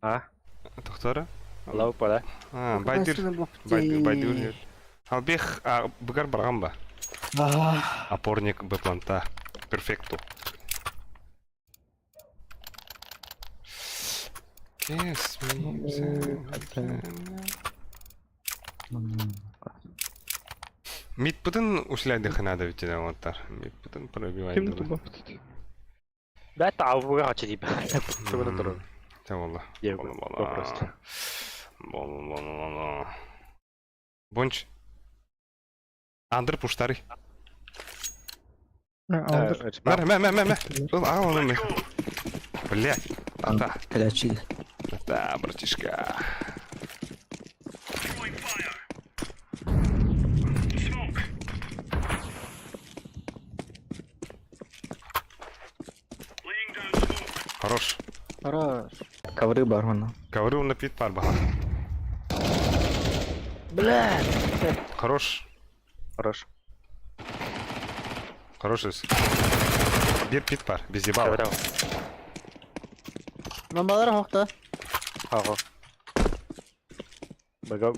Speaker 5: А,
Speaker 3: Тохтора?
Speaker 5: лау пора.
Speaker 3: А, байдыр. Байдыр, байдыр. Албех, быгар барган ба? Опорник Б планта. Перфекто. Kiss me. Мид пытын усляйды ханада ведь да Мид пытын пробивай.
Speaker 8: Ким тубап?
Speaker 5: Да, таавуга хачы дип. Тугуна туру.
Speaker 3: Та волла.
Speaker 5: Я
Speaker 3: Болла
Speaker 5: просто.
Speaker 3: Болла болла болла. Бонч. Андр пуштари.
Speaker 8: Алдыр.
Speaker 3: Мә мә мә мә мә. Ыл ага оны мә. Блять. Ата.
Speaker 7: Блять,
Speaker 3: Ата, братишка. Хорош.
Speaker 4: Хорош.
Speaker 7: Ковры бармана.
Speaker 3: Ковры он напит пар баха.
Speaker 5: Бля.
Speaker 3: Хорош.
Speaker 5: Хорош.
Speaker 3: Хорош. Бир пит пар, без ебала.
Speaker 4: Бомбалар хохта.
Speaker 5: Ага. Быга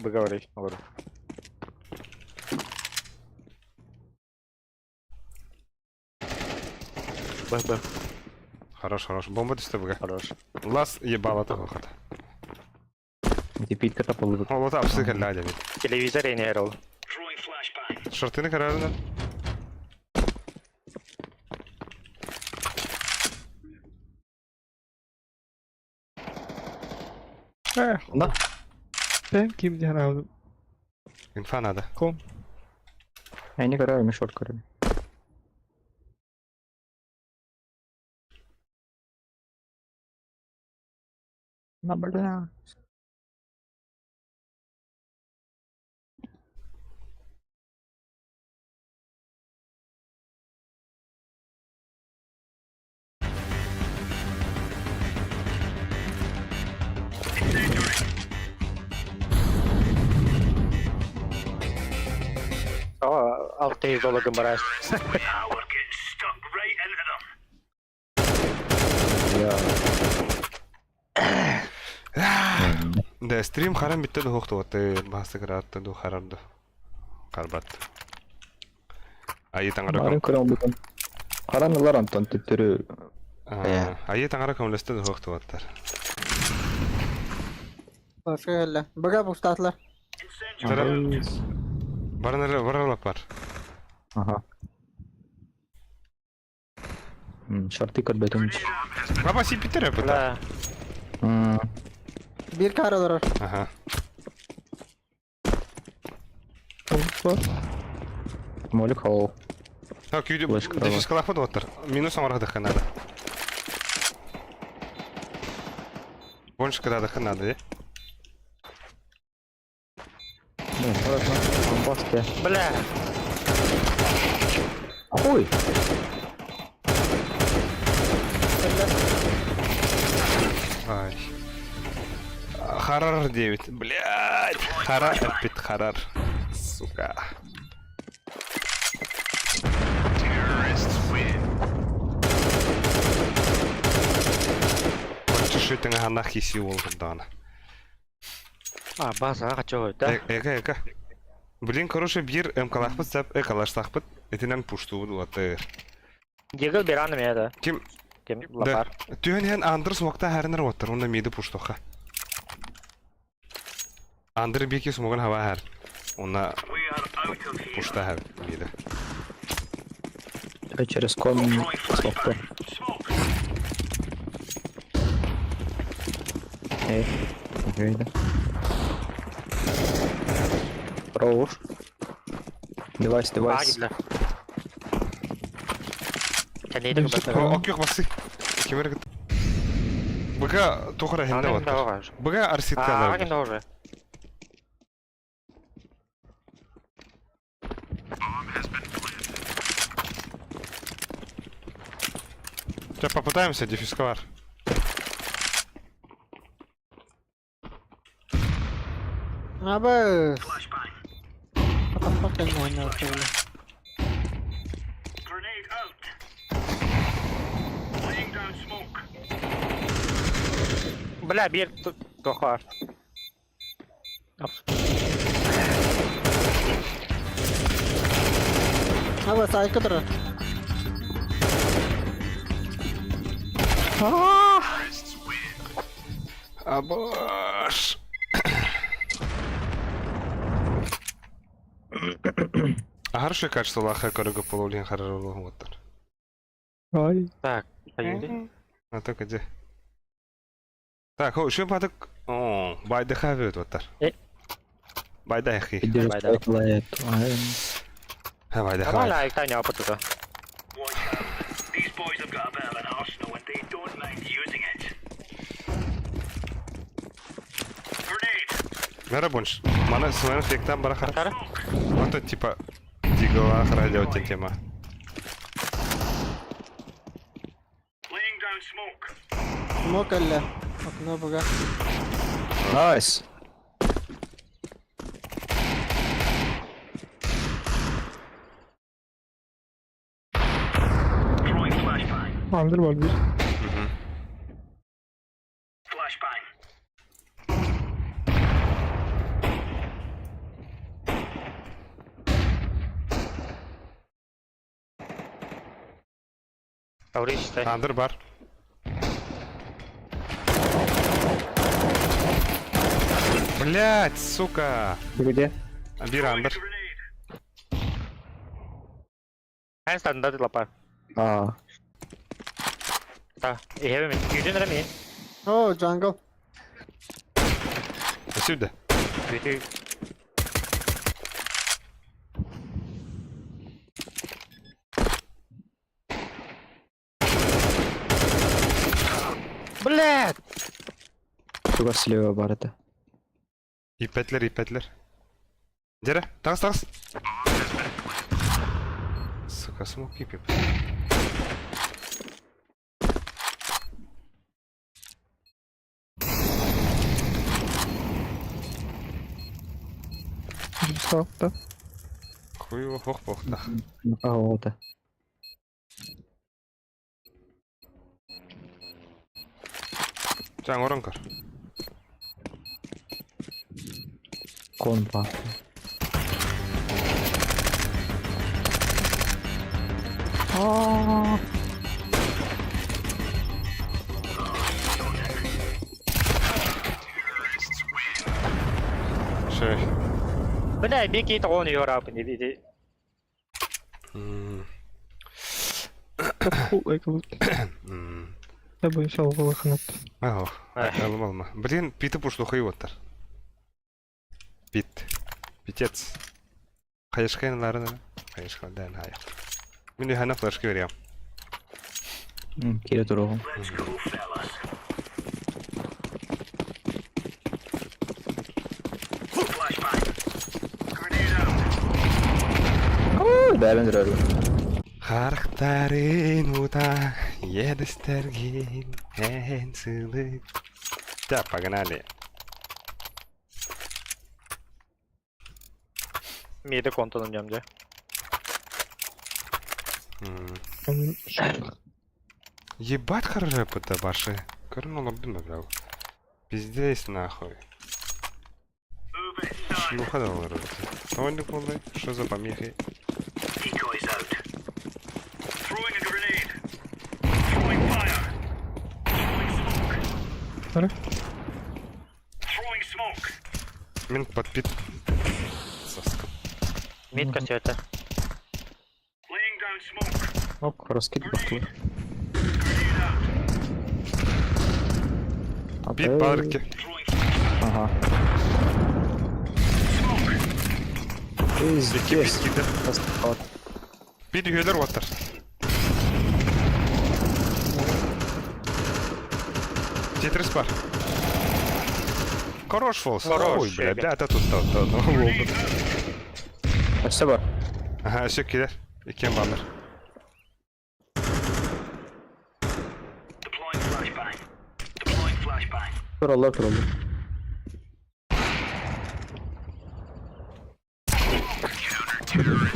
Speaker 5: олор. Б, Б.
Speaker 3: Хорош, хорош. Бомба түсті бұға.
Speaker 5: Хорош.
Speaker 3: Лас ебала того хата.
Speaker 7: Типит ката полы.
Speaker 3: Ол ота апсы кәлі адя бит.
Speaker 5: Телевизор не эрол.
Speaker 3: Шортыны карарына.
Speaker 8: Эх.
Speaker 7: Да.
Speaker 8: Бэм ким диэн алдым.
Speaker 3: Инфа надо.
Speaker 8: Ком.
Speaker 7: Я не караю, мен шорт караю. На, бля.
Speaker 5: О, алтый зологым барас.
Speaker 3: Да, стрим харам битте да хохту оты басы гратты ду харарды. Карбат. Айы таңара
Speaker 7: Барын көрөн бүтүн. Каранылар Антон төттөрү.
Speaker 3: Айы таңара көмлөстө да хохту оттар.
Speaker 4: Башка келді. Быга пустатлар.
Speaker 3: Барнары баралап бар.
Speaker 7: Ага. Шорты көрбөтүм.
Speaker 3: Баба си питер
Speaker 5: Бля.
Speaker 7: М,
Speaker 4: Бир кара.
Speaker 3: Ага.
Speaker 8: Бар.
Speaker 7: Молик хол.
Speaker 3: Так, үйде
Speaker 7: Флешка
Speaker 3: дефис калахпы оттар. Минус оңарадық надо. Больше когда надо, е?
Speaker 7: Баске.
Speaker 5: Бля.
Speaker 7: Хуй.
Speaker 3: Ай. Харар 9. Блядь. Харар опять харар. Сука. Хороший тыҥаһаннаах киси уол курдаҕына.
Speaker 5: А, база кача да.
Speaker 3: Эгэ, эгэ. Блин, короче, биир МКлаахпыт сап, экалаштаахпыт. Итинэн пуштуубут улатыр.
Speaker 5: Дигл бераны меня да.
Speaker 3: Ким?
Speaker 5: Ким
Speaker 3: Да.
Speaker 5: лапар.
Speaker 3: Түһэн иһэн Андр смокта хәрінер оттар, онда миді пуштуха. Андр бики смогын хава хәр. Онна пушта хәр миді.
Speaker 7: Через ком смокта. Эй, видно. Проуш. Девайс,
Speaker 5: А,
Speaker 7: девайс.
Speaker 5: гидла. Кәнейді
Speaker 8: Дүйсік
Speaker 5: көбәті.
Speaker 8: қой.
Speaker 3: Ок yok басы. Кемер гыт. Быга тухара хенде оттар. Быга арситка
Speaker 5: А, кем уже.
Speaker 3: Сейчас попытаемся дефисковар.
Speaker 4: Абы. What the fuck is going on here?
Speaker 5: Бля, бир тохар.
Speaker 4: Абы сайкы турар.
Speaker 3: Абаш. А хорошее качество лаха корого полулин харарулу оттар.
Speaker 8: Ай.
Speaker 5: Так, поюли.
Speaker 3: А так где? Так, о, еще падок. О, байда хавют оттар.
Speaker 5: Э.
Speaker 3: Байда хи.
Speaker 7: Иди
Speaker 5: Давай, давай.
Speaker 3: Байда хавают.
Speaker 5: Нормально, айта не опыта.
Speaker 3: Мера больше. Мана своим фектам барахар.
Speaker 5: Хара?
Speaker 3: Вот тут типа дигла радио тема.
Speaker 4: Смок әллә. Окно буга.
Speaker 7: Найс.
Speaker 8: Андыр бар bir.
Speaker 5: Тауриш, стай.
Speaker 3: Андр бар. Блять, сука.
Speaker 7: Где?
Speaker 3: Бир андр.
Speaker 5: Хэн стандарт лапар.
Speaker 7: А,
Speaker 5: Та, ихебе мен. Күйден рами.
Speaker 4: О, джангл.
Speaker 3: Сюда.
Speaker 5: Күйді. Блядь!
Speaker 7: туга слева бар это.
Speaker 3: Иппетлер, иппетлер. Дере, тагыс, тагыс. Сука, смог кипип.
Speaker 8: Саакта.
Speaker 3: Хуево, хох, пох, да.
Speaker 7: А, вот.
Speaker 3: Жаң орон көр.
Speaker 7: Кон ба.
Speaker 3: Шей.
Speaker 5: Бля, беги тоғын юрап, не види.
Speaker 3: М,
Speaker 8: Ху, айкалут.
Speaker 3: м.
Speaker 8: Я боюсь алгылаханат.
Speaker 3: Ах,
Speaker 5: Эх.
Speaker 3: алма, алма. Блин, питы пуштухай оттар. Пит. Питец. Хайышкайн ларын. Хайышкайн дэн хай. Мин хана флешка берем.
Speaker 7: Кире туру. Бәрін жүрөр.
Speaker 3: Харахтарын ута, едістерген, ән сылы. Да, погнали.
Speaker 5: Миді контонун жамжа.
Speaker 3: М. Ебать хорошая ПТ баши. Көрөн олордум бля. Пиздец нахуй. Шлюха да олорор. Тооннук буоллай? Что за помехи?
Speaker 8: Ара.
Speaker 3: Мин подпит. Соска.
Speaker 5: Мид көстүөтэ.
Speaker 7: Ок, раскид бахтылар.
Speaker 3: Бит парки.
Speaker 7: Ага. Пиздец.
Speaker 3: Бит киирдэ.
Speaker 7: Раскид.
Speaker 3: Бит үһүөлэр уоттар. Тетрис бар. Хорош фолс.
Speaker 5: Хорош,
Speaker 3: Ой, бля,
Speaker 5: ребят.
Speaker 3: да, да, тут, да, да, да, болду.
Speaker 7: Өссө бар.
Speaker 3: Ага, өссө киирэр. Иккиэн бааллар.
Speaker 7: Тураллар, тураллар.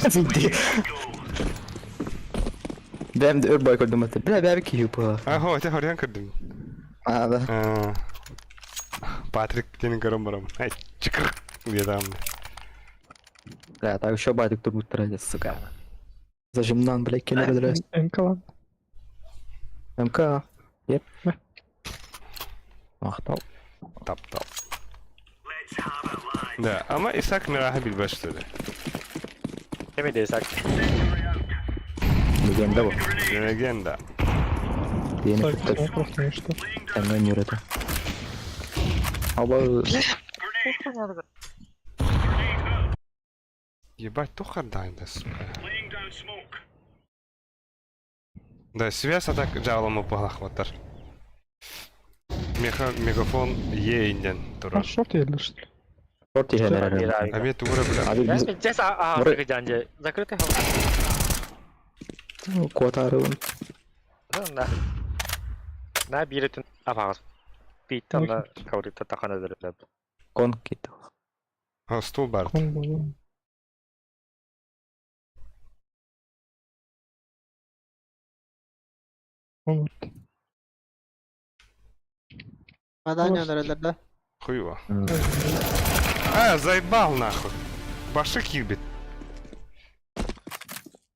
Speaker 7: Зинти. Бэм өр бай көрдүм аты. Бля, бэби киһи бу.
Speaker 3: Аха, это хорьян көрдүм.
Speaker 7: А, да.
Speaker 3: А, Патрик диэн көрөн барам. Ай, чыкыр диэтам.
Speaker 7: Бля, так еще байтик турбуттар, сука. Зажимнан, бля, келе бедрес.
Speaker 8: МК лан.
Speaker 7: МК. Еп.
Speaker 8: Мә.
Speaker 7: Мактал.
Speaker 3: Таптал. Да, ама Исаак мираха билбэт что ли.
Speaker 5: Кими десак.
Speaker 7: Легенда бу.
Speaker 3: Легенда.
Speaker 7: Диэни
Speaker 8: Так,
Speaker 7: кытта
Speaker 8: вопрос не что.
Speaker 7: тэҥҥэ нүрэтэ. Аба
Speaker 3: Ебать, тухардай да, сука. Да, связь а так жаалама палахватар. Меха, мегафон ейнден
Speaker 8: А
Speaker 3: турар.
Speaker 8: шорт еле что ли?
Speaker 7: шорт иһэлэр.
Speaker 3: А мен тугура бля.
Speaker 7: Аби биз
Speaker 5: Здесь а
Speaker 7: Муры.
Speaker 5: жанже закрытый
Speaker 7: куотаарыбын.
Speaker 5: Да. На биритин апагас. Биттан да кауритта такана дерелеп.
Speaker 7: Кон кит.
Speaker 3: А, стул бар.
Speaker 8: Кон был. Он вот.
Speaker 4: Madanya önerdiler да.
Speaker 3: Хуево. А, заебал нахуй. Башик ебет.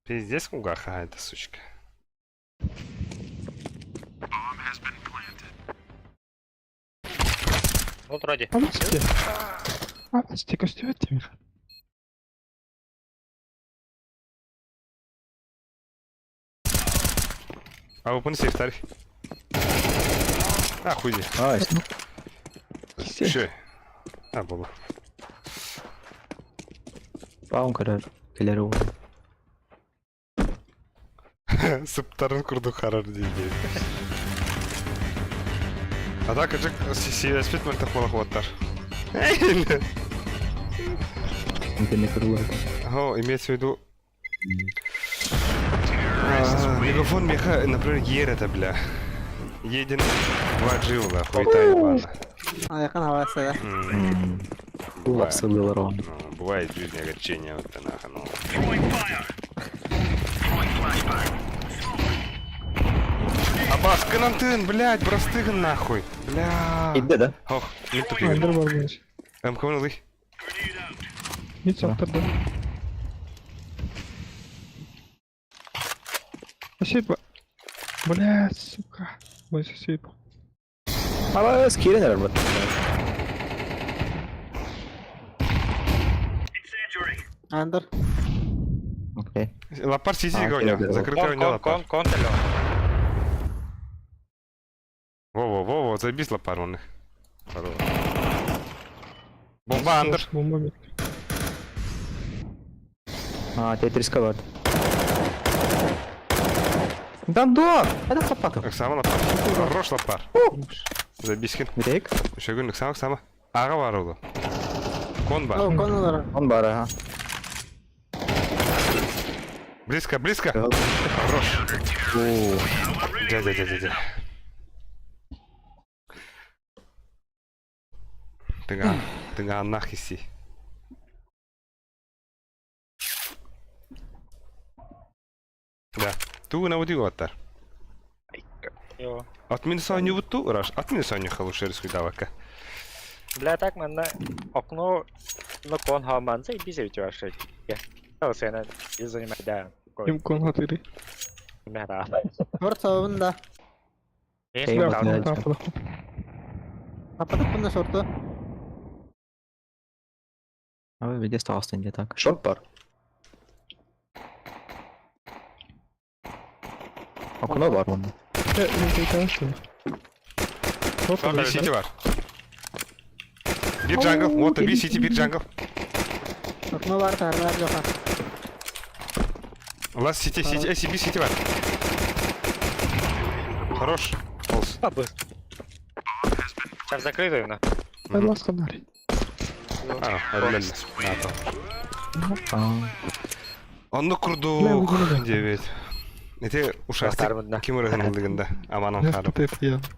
Speaker 3: Пиздец кугаха эта сучка.
Speaker 5: Вот вроде.
Speaker 8: А вот А, стика стюет Миха.
Speaker 3: А вы поняли, второй. А, хуй.
Speaker 7: Ай,
Speaker 3: Че? А, было.
Speaker 7: баун көрөр. Келер ол.
Speaker 3: Сыптарын курдук харар дейді. А так, ажык сиэспит мөлтөх болохуоттар.
Speaker 7: Интернет көрүлөр.
Speaker 3: О, имеется в виду... А, Мегафон меха, например, ер это, бля. Един 2G, бля, хуета ебана.
Speaker 4: Айкын havası да.
Speaker 3: Бывает.
Speaker 7: Сылылар он.
Speaker 3: Ну, бывает в жизни огорчение, вот это нахуй, ну. Абас, Канантын, блядь, брастыган нахуй. Бля.
Speaker 7: Идде да?
Speaker 3: Ох, не тупи.
Speaker 8: Андер бар блядь.
Speaker 3: МК лый.
Speaker 8: Мид саптар да. Спасибо. Блядь, сука. Мой сосед.
Speaker 7: Абас кирен бар.
Speaker 4: Андер.
Speaker 7: Окей.
Speaker 3: Лапар сиси
Speaker 7: А,
Speaker 3: гоня.
Speaker 7: окей,
Speaker 3: Закрытый
Speaker 5: Кон
Speaker 3: у него
Speaker 5: кон
Speaker 3: лапар.
Speaker 5: кон кон теле.
Speaker 3: Во-во, во-во, заебись лапар он их. Здорово. Бомба андер.
Speaker 8: Бомба мид.
Speaker 7: А, Тетриска бар. Дандон! Это лопата.
Speaker 3: Оксама лапар. Хорош лапар. Забискин.
Speaker 7: Бирек.
Speaker 3: Үшөгүн Оксама, Оксама. Ага бар олу. Кон бар.
Speaker 4: О, кон олар.
Speaker 7: Он бар, ага.
Speaker 3: Близко, близко. Хорош.
Speaker 7: О,
Speaker 3: Дядя, дядя, дядя. Тыга, тыга нахиси. Да. Туу на удиготтар.
Speaker 5: Йо.
Speaker 3: От мин соонньубуттуу, Раш, от мин соонньуха лучше рискуйдаабакка.
Speaker 5: Бля, так манна окно ну кон хааман заебись ведь ваша. Сена и занимай, да.
Speaker 8: Ким кон хатыры.
Speaker 5: Мера.
Speaker 4: Шорт сабабын да. Апатыппын да шорту.
Speaker 7: А виде сталстын где так. Шорт бар. Окно бар онда.
Speaker 3: Бир сити бар. Бир джангл, вот бир сити, бир джангл.
Speaker 4: Окно бар, тарлар жоқа.
Speaker 3: Лас сити, сити, э, бир сити бар. Хорош. Полз.
Speaker 5: Сейчас закрытую на.
Speaker 3: А, өллөллө. НАТО. Онну курдук. Девять. Эти ушастык ким ырыһын аманан харып.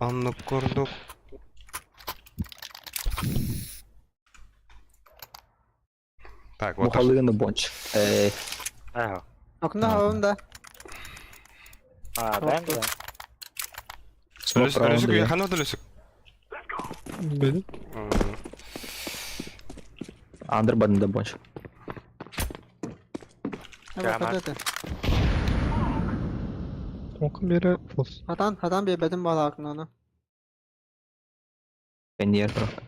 Speaker 3: Онну курдук. Так, вот.
Speaker 7: Мухалыгында бонч. Э,
Speaker 5: Ага.
Speaker 4: Окно хабабын да.
Speaker 5: А, да, да.
Speaker 7: Смок
Speaker 3: Өлөсүк, ханна өлөсүк.
Speaker 8: Бeni.
Speaker 7: Андер бадында бонч.
Speaker 8: Окun бері фос.
Speaker 4: Хатан, хатан бебедин бала окнону.
Speaker 7: Пеньер бірақ.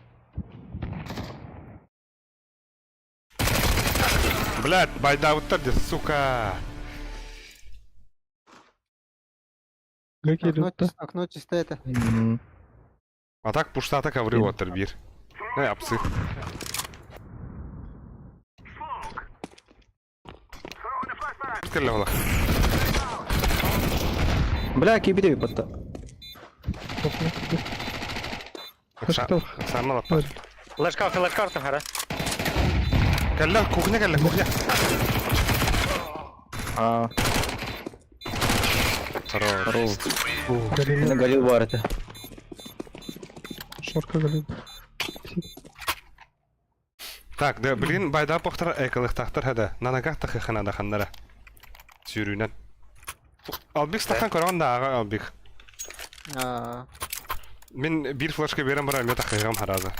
Speaker 3: Блядь, байдаутта де, сука.
Speaker 4: Окно чисто это.
Speaker 3: А так пушта так авры отыр бир. Э, апсы. Кэллэ
Speaker 7: Бля, кибиде батта.
Speaker 3: Самал аппар.
Speaker 5: Флешка, флешка ортон хара.
Speaker 3: Кэллэ, кухня кэллэ, кухня.
Speaker 7: А,
Speaker 3: Хорош.
Speaker 7: хорош. Галил бар это.
Speaker 8: Шорка галил.
Speaker 3: Так, да, блин, байда похтар экалыхтахтар хада. Нанагах тахыхана да ханнара. Сүүрүүнэн. Албик стахан көрөн да ага албик.
Speaker 4: Аа.
Speaker 3: Мен бир флешка берем бара, мен тахыгам хараза.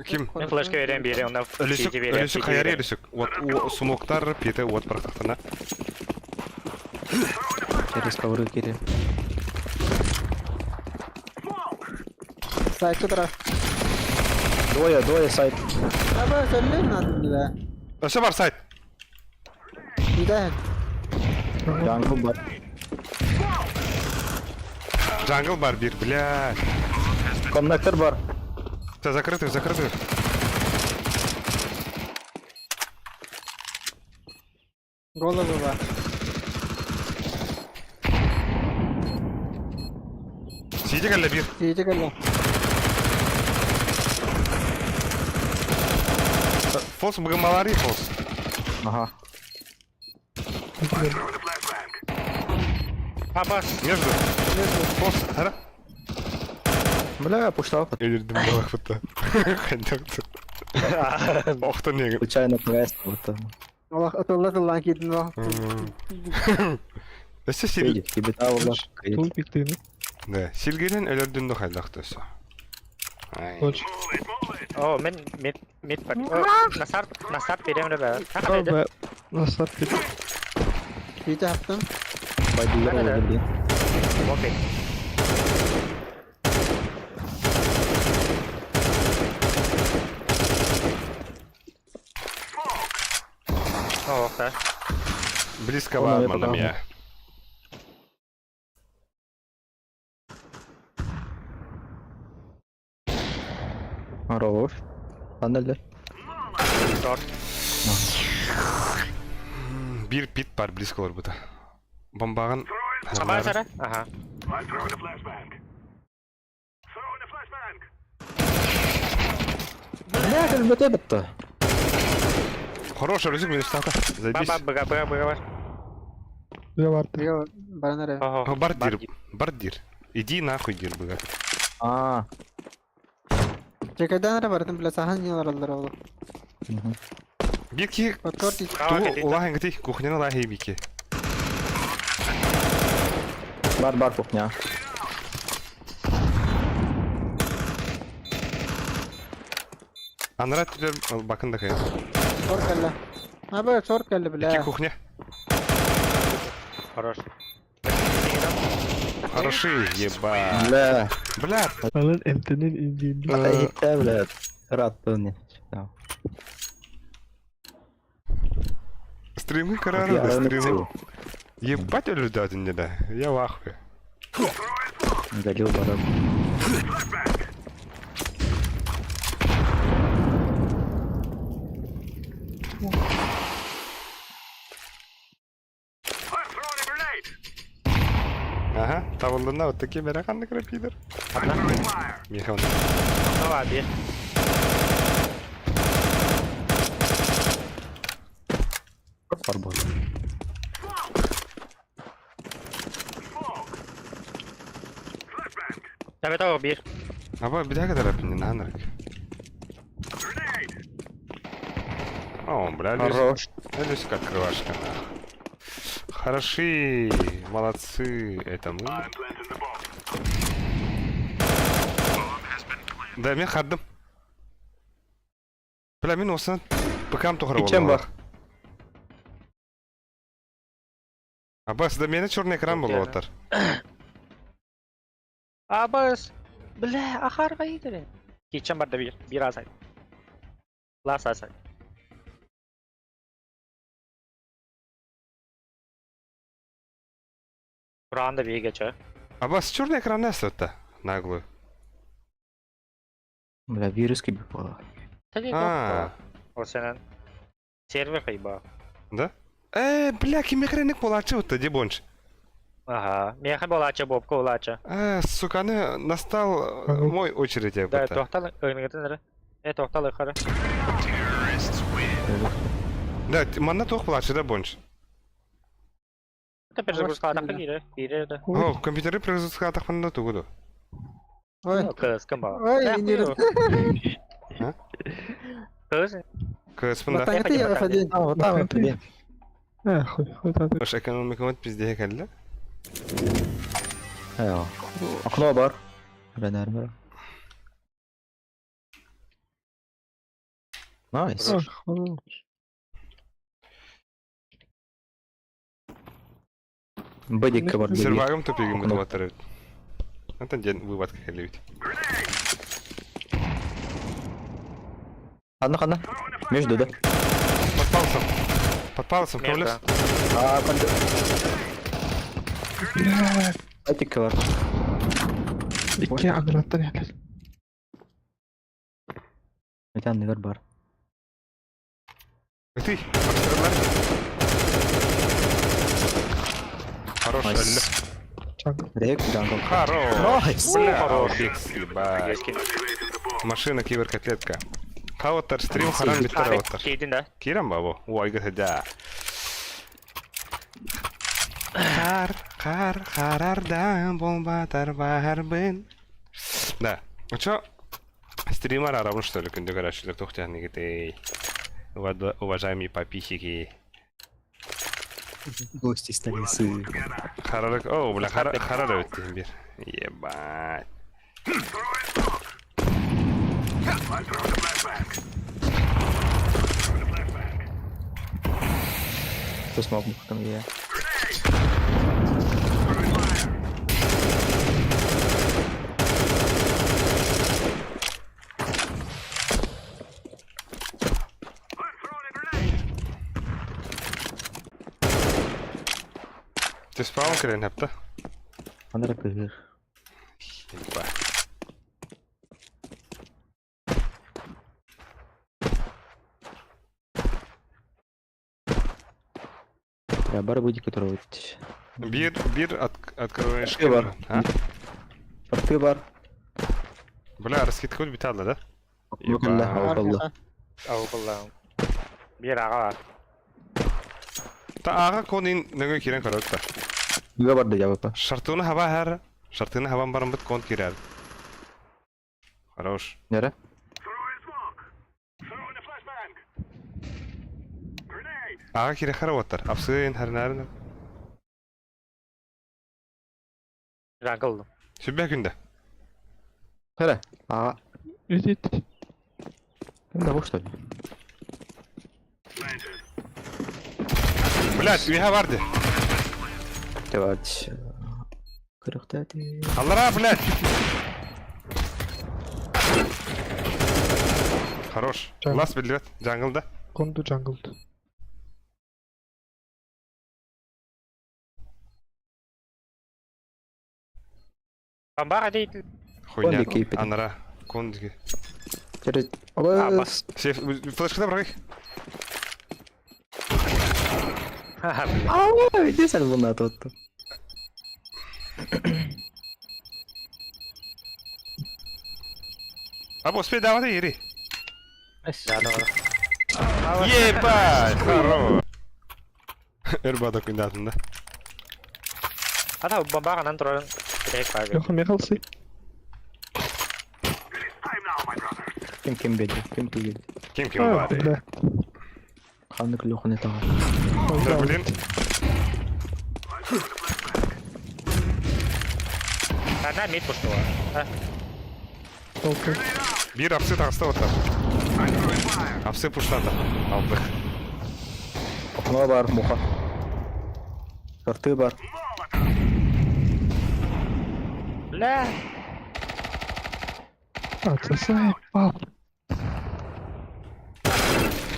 Speaker 3: Ким?
Speaker 5: Мен флешка берем берем, онда
Speaker 3: Өлүсүк, өлүсүк хаяри өлүсүк. Вот смоктар пете вот барахтахтана.
Speaker 7: Через ковры кире.
Speaker 4: Сайт тұра.
Speaker 7: Двое, двое сайт.
Speaker 4: Аба, сөйле надо да.
Speaker 3: Өсө бар сайт.
Speaker 4: Иде.
Speaker 7: Джангл бар.
Speaker 3: Джангл бар бир, блядь.
Speaker 7: Коннектор бар.
Speaker 3: Все, закрытый, закрытый.
Speaker 4: Голову бар.
Speaker 3: Сиди кэллэ бир.
Speaker 4: Сиди кэллэ.
Speaker 3: Фолс быгымалари фолс.
Speaker 7: Ага.
Speaker 5: Папа.
Speaker 3: Между. Фолс, хара.
Speaker 7: Бля, пуштал.
Speaker 3: Өлүрдүм балак бутта. Хандакты. Охтон неге.
Speaker 7: Случайно повес. Вот.
Speaker 4: Аллах аталла тыллан кидин ва.
Speaker 3: Өсө сил.
Speaker 7: Видит, кибета ола.
Speaker 8: Тул пиктыны.
Speaker 3: Да, силгерен өлөрдүн хайдакты өсө. Ай.
Speaker 8: Точно.
Speaker 5: О, мен мид мид бар. Насар, насар берем ребят.
Speaker 8: Б, насар бир.
Speaker 4: Сиди хаптым.
Speaker 7: Байдулар
Speaker 5: Да-да-да.
Speaker 7: ола блин.
Speaker 5: Окей. О, да.
Speaker 3: Близко
Speaker 7: Он
Speaker 3: бар
Speaker 7: я
Speaker 3: манна
Speaker 7: пока.
Speaker 3: мия.
Speaker 7: Хорош. Ладно,
Speaker 5: Шорт.
Speaker 3: Бир пит бар близко бар бута. Бомбагын.
Speaker 5: Сабар сара? Ага.
Speaker 7: Бля, как бы бітті.
Speaker 3: Хорош, өлүсүк мен стата. Заебись.
Speaker 5: Баба, бага, бага, бага.
Speaker 8: Бля барды.
Speaker 4: Бага баранары.
Speaker 5: Ого.
Speaker 3: Бар дир, бар дир. Иди нахуй дир быга.
Speaker 7: А.
Speaker 4: Чекайдан ара бардым бля сахан не аралар олу.
Speaker 3: Бир ки
Speaker 4: Отор ди.
Speaker 3: ту улахан гти кухняны лахи бики.
Speaker 7: Бар бар кухня.
Speaker 3: Анара түлер бакын да кайын.
Speaker 4: Сор кэллэ. Аба сор кэллэ
Speaker 3: Икки
Speaker 4: бля.
Speaker 3: кухня.
Speaker 5: Хорош.
Speaker 3: Хороши, еба.
Speaker 7: Бля.
Speaker 3: Бля.
Speaker 8: Алын эмтенен индиин.
Speaker 7: Ата иһиттэ бля. Ыраттын.
Speaker 3: Стримы карары да стримы. Ебать өлүдәтин да. Я в ахуе.
Speaker 7: Галил барып.
Speaker 3: Ага, табылдына вот такие бәрәканны крапидер. Михаил.
Speaker 5: Давай, бир.
Speaker 7: Бар бол.
Speaker 5: Давай, давай, бир.
Speaker 3: Аба bir kadar hepinin hanırık. О, бля,
Speaker 7: Хорош.
Speaker 3: Люська открывашка, нах. Хороши, молодцы, это мы. Да, мен хардым. Бля, мен осыны ПК-м тухар
Speaker 7: Ичем бар.
Speaker 3: Абас, да мені черный экран был отыр.
Speaker 5: Абас. Бля, ахарга идере. Кичен бар да бир. Бир азай. Лас азай. Kur'an da bir geçer.
Speaker 3: Абас, черный экран не өтті? Наглую.
Speaker 7: Бля, вирус киби буолла.
Speaker 5: Tabii
Speaker 3: А,
Speaker 5: O senin server kayba.
Speaker 3: да? Э, бля, ким экранник болачы өтті, дебонч.
Speaker 5: Ага. Меха болача, бобка болача.
Speaker 3: Э, сука, не, настал э, мой очередь, я
Speaker 5: Да,
Speaker 3: будто.
Speaker 5: тоқтал, өңгетін Э, тоқтал қара.
Speaker 3: Да, манна тоқ болачы да, бонч.
Speaker 5: Это перезагрузка атаққа кире. Кире да.
Speaker 3: О, компьютеры перезагрузка атақпанда тугуду.
Speaker 4: Ой.
Speaker 5: Кыз кім бала?
Speaker 4: Ой, не
Speaker 3: А?
Speaker 5: Кыз.
Speaker 3: КСП-нда.
Speaker 4: Батаңы я F1.
Speaker 7: А, вот там, блин.
Speaker 8: Э, хуй, хуй таты.
Speaker 3: Ош экономика вот пизде келді.
Speaker 7: Э, Окно бар. Бля, наверное. Найс.
Speaker 8: Ах, хорош.
Speaker 7: Бэдикка бар.
Speaker 3: Сервагым тупигім
Speaker 7: Окно.
Speaker 3: бітіп отыр. Это ден выводка келді.
Speaker 7: Ханна, ханна. Между, да?
Speaker 3: Под палцем. Под палцем,
Speaker 5: Между.
Speaker 3: кемлес?
Speaker 7: А, под... Бэдикка бар.
Speaker 8: Икки аграттан ятар.
Speaker 7: Метан бар.
Speaker 3: Ты, Хорош,
Speaker 7: Найс.
Speaker 3: әлі.
Speaker 8: Джангл.
Speaker 7: Рек, джангл.
Speaker 3: Хорош.
Speaker 7: Найс.
Speaker 3: Бля,
Speaker 5: Хорош.
Speaker 3: бекс, ебать. Машина киберкотлетка. Хауттар стрим харам биттер ауттар.
Speaker 5: Кейдin да.
Speaker 3: Кирам бабу. Ой, да. Қар, қар, қарардан болбатар барбын. Да. Ну чё? Стримар арабын, что ли, күнде көрәшілер тоқтиян егетей. Уважаемые подписчики.
Speaker 7: Гости столицы.
Speaker 3: Харарык, о, бля, хара, харар өтті бир. Ебать.
Speaker 7: Кто смог там я?
Speaker 3: Ты спаун кірен хапта?
Speaker 7: Андре пыгыр.
Speaker 3: Ебать.
Speaker 7: Я бар будет, который вот.
Speaker 3: Бир, бир от, открываешь.
Speaker 7: Ты бар.
Speaker 3: А?
Speaker 7: Ты бар.
Speaker 3: Бля, раскидка битадла, да?
Speaker 7: Ебать.
Speaker 4: Алла.
Speaker 5: Ау, Аллахым. Бир аға бар.
Speaker 3: Та аға конин нөңө кирен көрөттө.
Speaker 7: Үгэ барды жабыпа.
Speaker 3: Шартыны хаба хар, шартыны хабан барым бит кон кирер. Хорош.
Speaker 7: Нере?
Speaker 3: Аға кире хар оттар. Апсын харнарын.
Speaker 5: Jungle.
Speaker 3: Сүбэ күндэ.
Speaker 7: Хара. А.
Speaker 8: Идит.
Speaker 7: Да что ли?
Speaker 3: Блядь, үйе барды.
Speaker 7: Давайте. Кырыктаты.
Speaker 3: Аллара, блядь. Хорош. Лас билбет. Jungle да.
Speaker 8: Конду jungle.
Speaker 5: Бомбара дейді.
Speaker 3: Хуйня.
Speaker 7: Конди кейпит.
Speaker 3: Анара. Конди.
Speaker 7: Через...
Speaker 5: Аба.
Speaker 3: Сейф. Флешкада бырагай.
Speaker 5: Ха, бля.
Speaker 7: Иди сәл бұны атып.
Speaker 3: Або, успей давай ери.
Speaker 5: Да, да, да.
Speaker 3: Ебать, хорош. Эрбада күндәтінде.
Speaker 5: Ана бомбаранан туран керек бар.
Speaker 8: Йоха Михалси.
Speaker 7: Ким ким беді? Ким ким
Speaker 3: Ким ким бар?
Speaker 8: Бля.
Speaker 7: Ханнык лөхіне таға.
Speaker 3: Да, блин.
Speaker 5: Ана мид пуштула.
Speaker 8: Толку.
Speaker 3: Бир апсы тағыста отар. Апсы пуштады. Алдық.
Speaker 7: Окно бар, муха. Шорты бар.
Speaker 5: Бля.
Speaker 8: А, це заебал.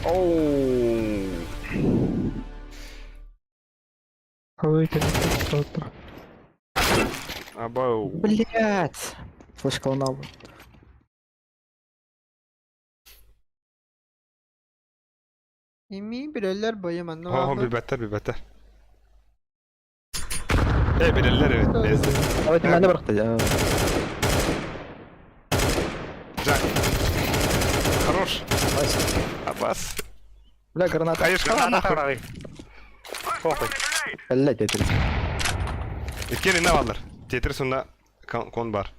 Speaker 3: Оу.
Speaker 8: Алейка не тут.
Speaker 3: Абау.
Speaker 7: Блять. Флешка лунал.
Speaker 4: Ими билелер бойым анны
Speaker 3: Хо,
Speaker 4: барды.
Speaker 3: бибәттер, бибәттер. Э, билелер evet. Neyse.
Speaker 7: Давайте мені брақты.
Speaker 3: Жак. Хорош. Абас.
Speaker 7: Бля, граната.
Speaker 3: Конечно,
Speaker 5: Граната
Speaker 3: нахуй.
Speaker 5: барай. Похуй.
Speaker 7: Блять, это.
Speaker 3: Иккени не алыр. Тетрис онда кон бар.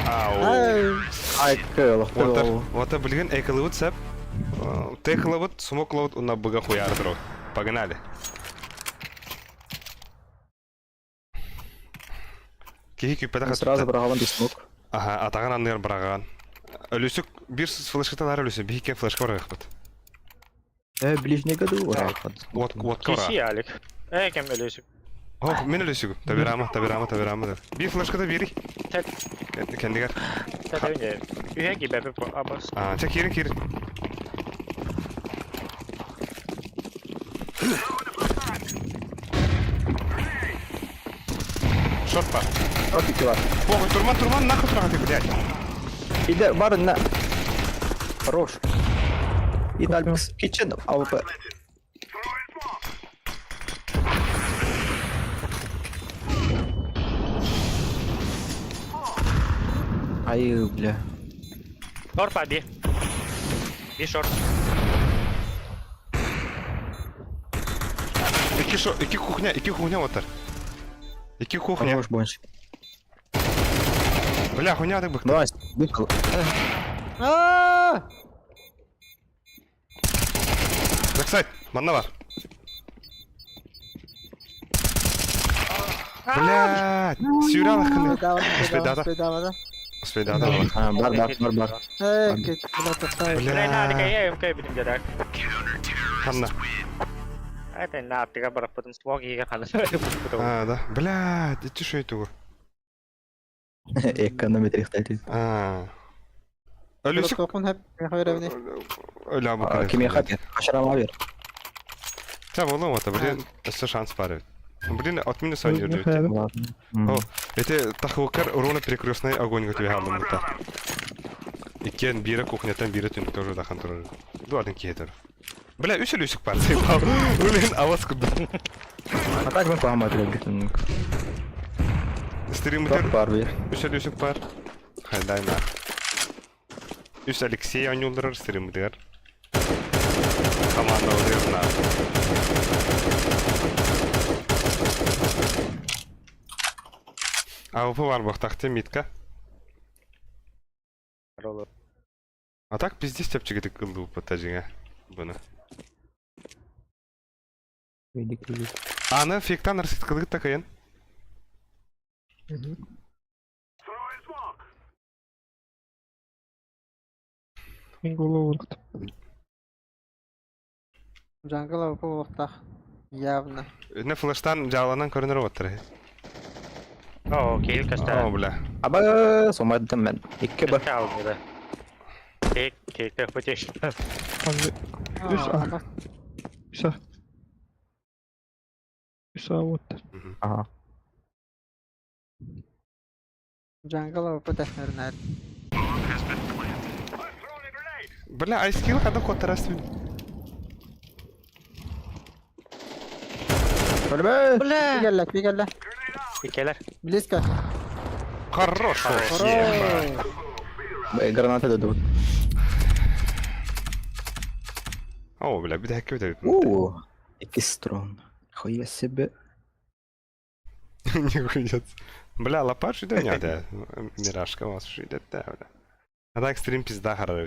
Speaker 3: Ау.
Speaker 4: Ай,
Speaker 7: Ай, кэл,
Speaker 3: Отар, ота билген экылыбыт сәп. Текылыбыт, смоклыбыт, уна быга хуярдыр. Погнали. Кихи күппәтә
Speaker 7: Сразу брағалан без смок.
Speaker 3: Ага, атаган анныр браган. Өлүсүк бир флешката өлүсү, бихике флешка баргакпыт.
Speaker 7: Э, ближний году.
Speaker 3: Вот, вот кора.
Speaker 5: Киши Алик. Э, кем өлөсүк.
Speaker 3: Ох, мен өлүсүк. Табирама, табирама, табирама. Бир флешката бири.
Speaker 5: Так.
Speaker 3: Кендигер.
Speaker 5: Тәтәүне. Үйе кибәпе абас.
Speaker 3: А, чек кирин кирин. Шот бар.
Speaker 7: Шорт бар.
Speaker 3: Похуй, турман, турман, нахуй турган ты, блядь.
Speaker 7: Иде, бар на. Хорош. И дальше. Kitchen АВП. Ай, бля.
Speaker 5: Шорт аби. Би шорт.
Speaker 3: Ики шо, ики кухня, ики кухня отар. Ики кухня.
Speaker 7: Хорош, бончик.
Speaker 3: Бля, хуйня ты бык.
Speaker 7: Давай, вышел.
Speaker 4: Аа!
Speaker 3: Бэксайд, манна бар. Блядь, сюрялах кыны. Успейдада.
Speaker 4: Успейдада.
Speaker 3: Успейдада.
Speaker 7: А, бар, бар, бар, бар.
Speaker 4: Эй, кет, бля, тохтай.
Speaker 5: Бля, на,
Speaker 3: Бля.
Speaker 5: я МК бидим дедак.
Speaker 3: Ханна.
Speaker 5: Это на, тыга барап потом смог и хана.
Speaker 3: А, да. Блядь, ити шо это?
Speaker 7: Эконометр ихтайты.
Speaker 3: А. Өлүсүк.
Speaker 4: Токун хеп, мехаверевне.
Speaker 3: Өлә бу.
Speaker 7: Кеме хапер. Хашарама бер.
Speaker 3: Та болом ата, блин, өссө шанс бар. Блин, от минус один жүрдү.
Speaker 7: Ладно.
Speaker 3: О, эти тахукар урона перекрестный огонь готове алдым бута. Иккен бире кухнятан бире түнүк тоже дахан турар. Дуадын кейтер. Бля, үс үлүсүк бар. Блин, аваз куды.
Speaker 7: А так мы памать любим.
Speaker 3: Стримдер
Speaker 7: Бар бер.
Speaker 3: үс үлүсүк бар. Хайдай на. Үс Алексей ойнулдырар стримдер. Команда удыр на. АВП бар бахтахте митка. А так пиздец тепчик кылды bu патажиңа. Буну.
Speaker 7: Видик, видик.
Speaker 3: Аны фиктан раскидкалык такайын.
Speaker 8: Мин голову урахтым.
Speaker 4: Джангл АВП буолуохтаах. Явно.
Speaker 3: Не флештан жаланан көрүнөр оттар.
Speaker 5: О, киил
Speaker 3: О,
Speaker 5: көстө.
Speaker 3: бля.
Speaker 7: Аба, сомайдым мен. Икки Б.
Speaker 5: Калды. Тек, тек, тек, потеш.
Speaker 8: Анны Үс А. Үс А. Үс А вот.
Speaker 7: Ага.
Speaker 4: Джангл АВП тэхнэрнээр.
Speaker 3: Бля, айскил хада котарас.
Speaker 7: Өлбө!
Speaker 4: Бля! Кэллэ, кэллэ.
Speaker 5: Икелер.
Speaker 4: Близко.
Speaker 3: Хорош.
Speaker 4: Хорош.
Speaker 7: Б, Граната дадут.
Speaker 3: О, бля, бит хакки бит.
Speaker 7: Уу, икки строн. Хуя себе.
Speaker 3: Нихуя. Бля, лопат шидо не да. Миражка у вас шидо да, бля. А так стрим пизда харарабит.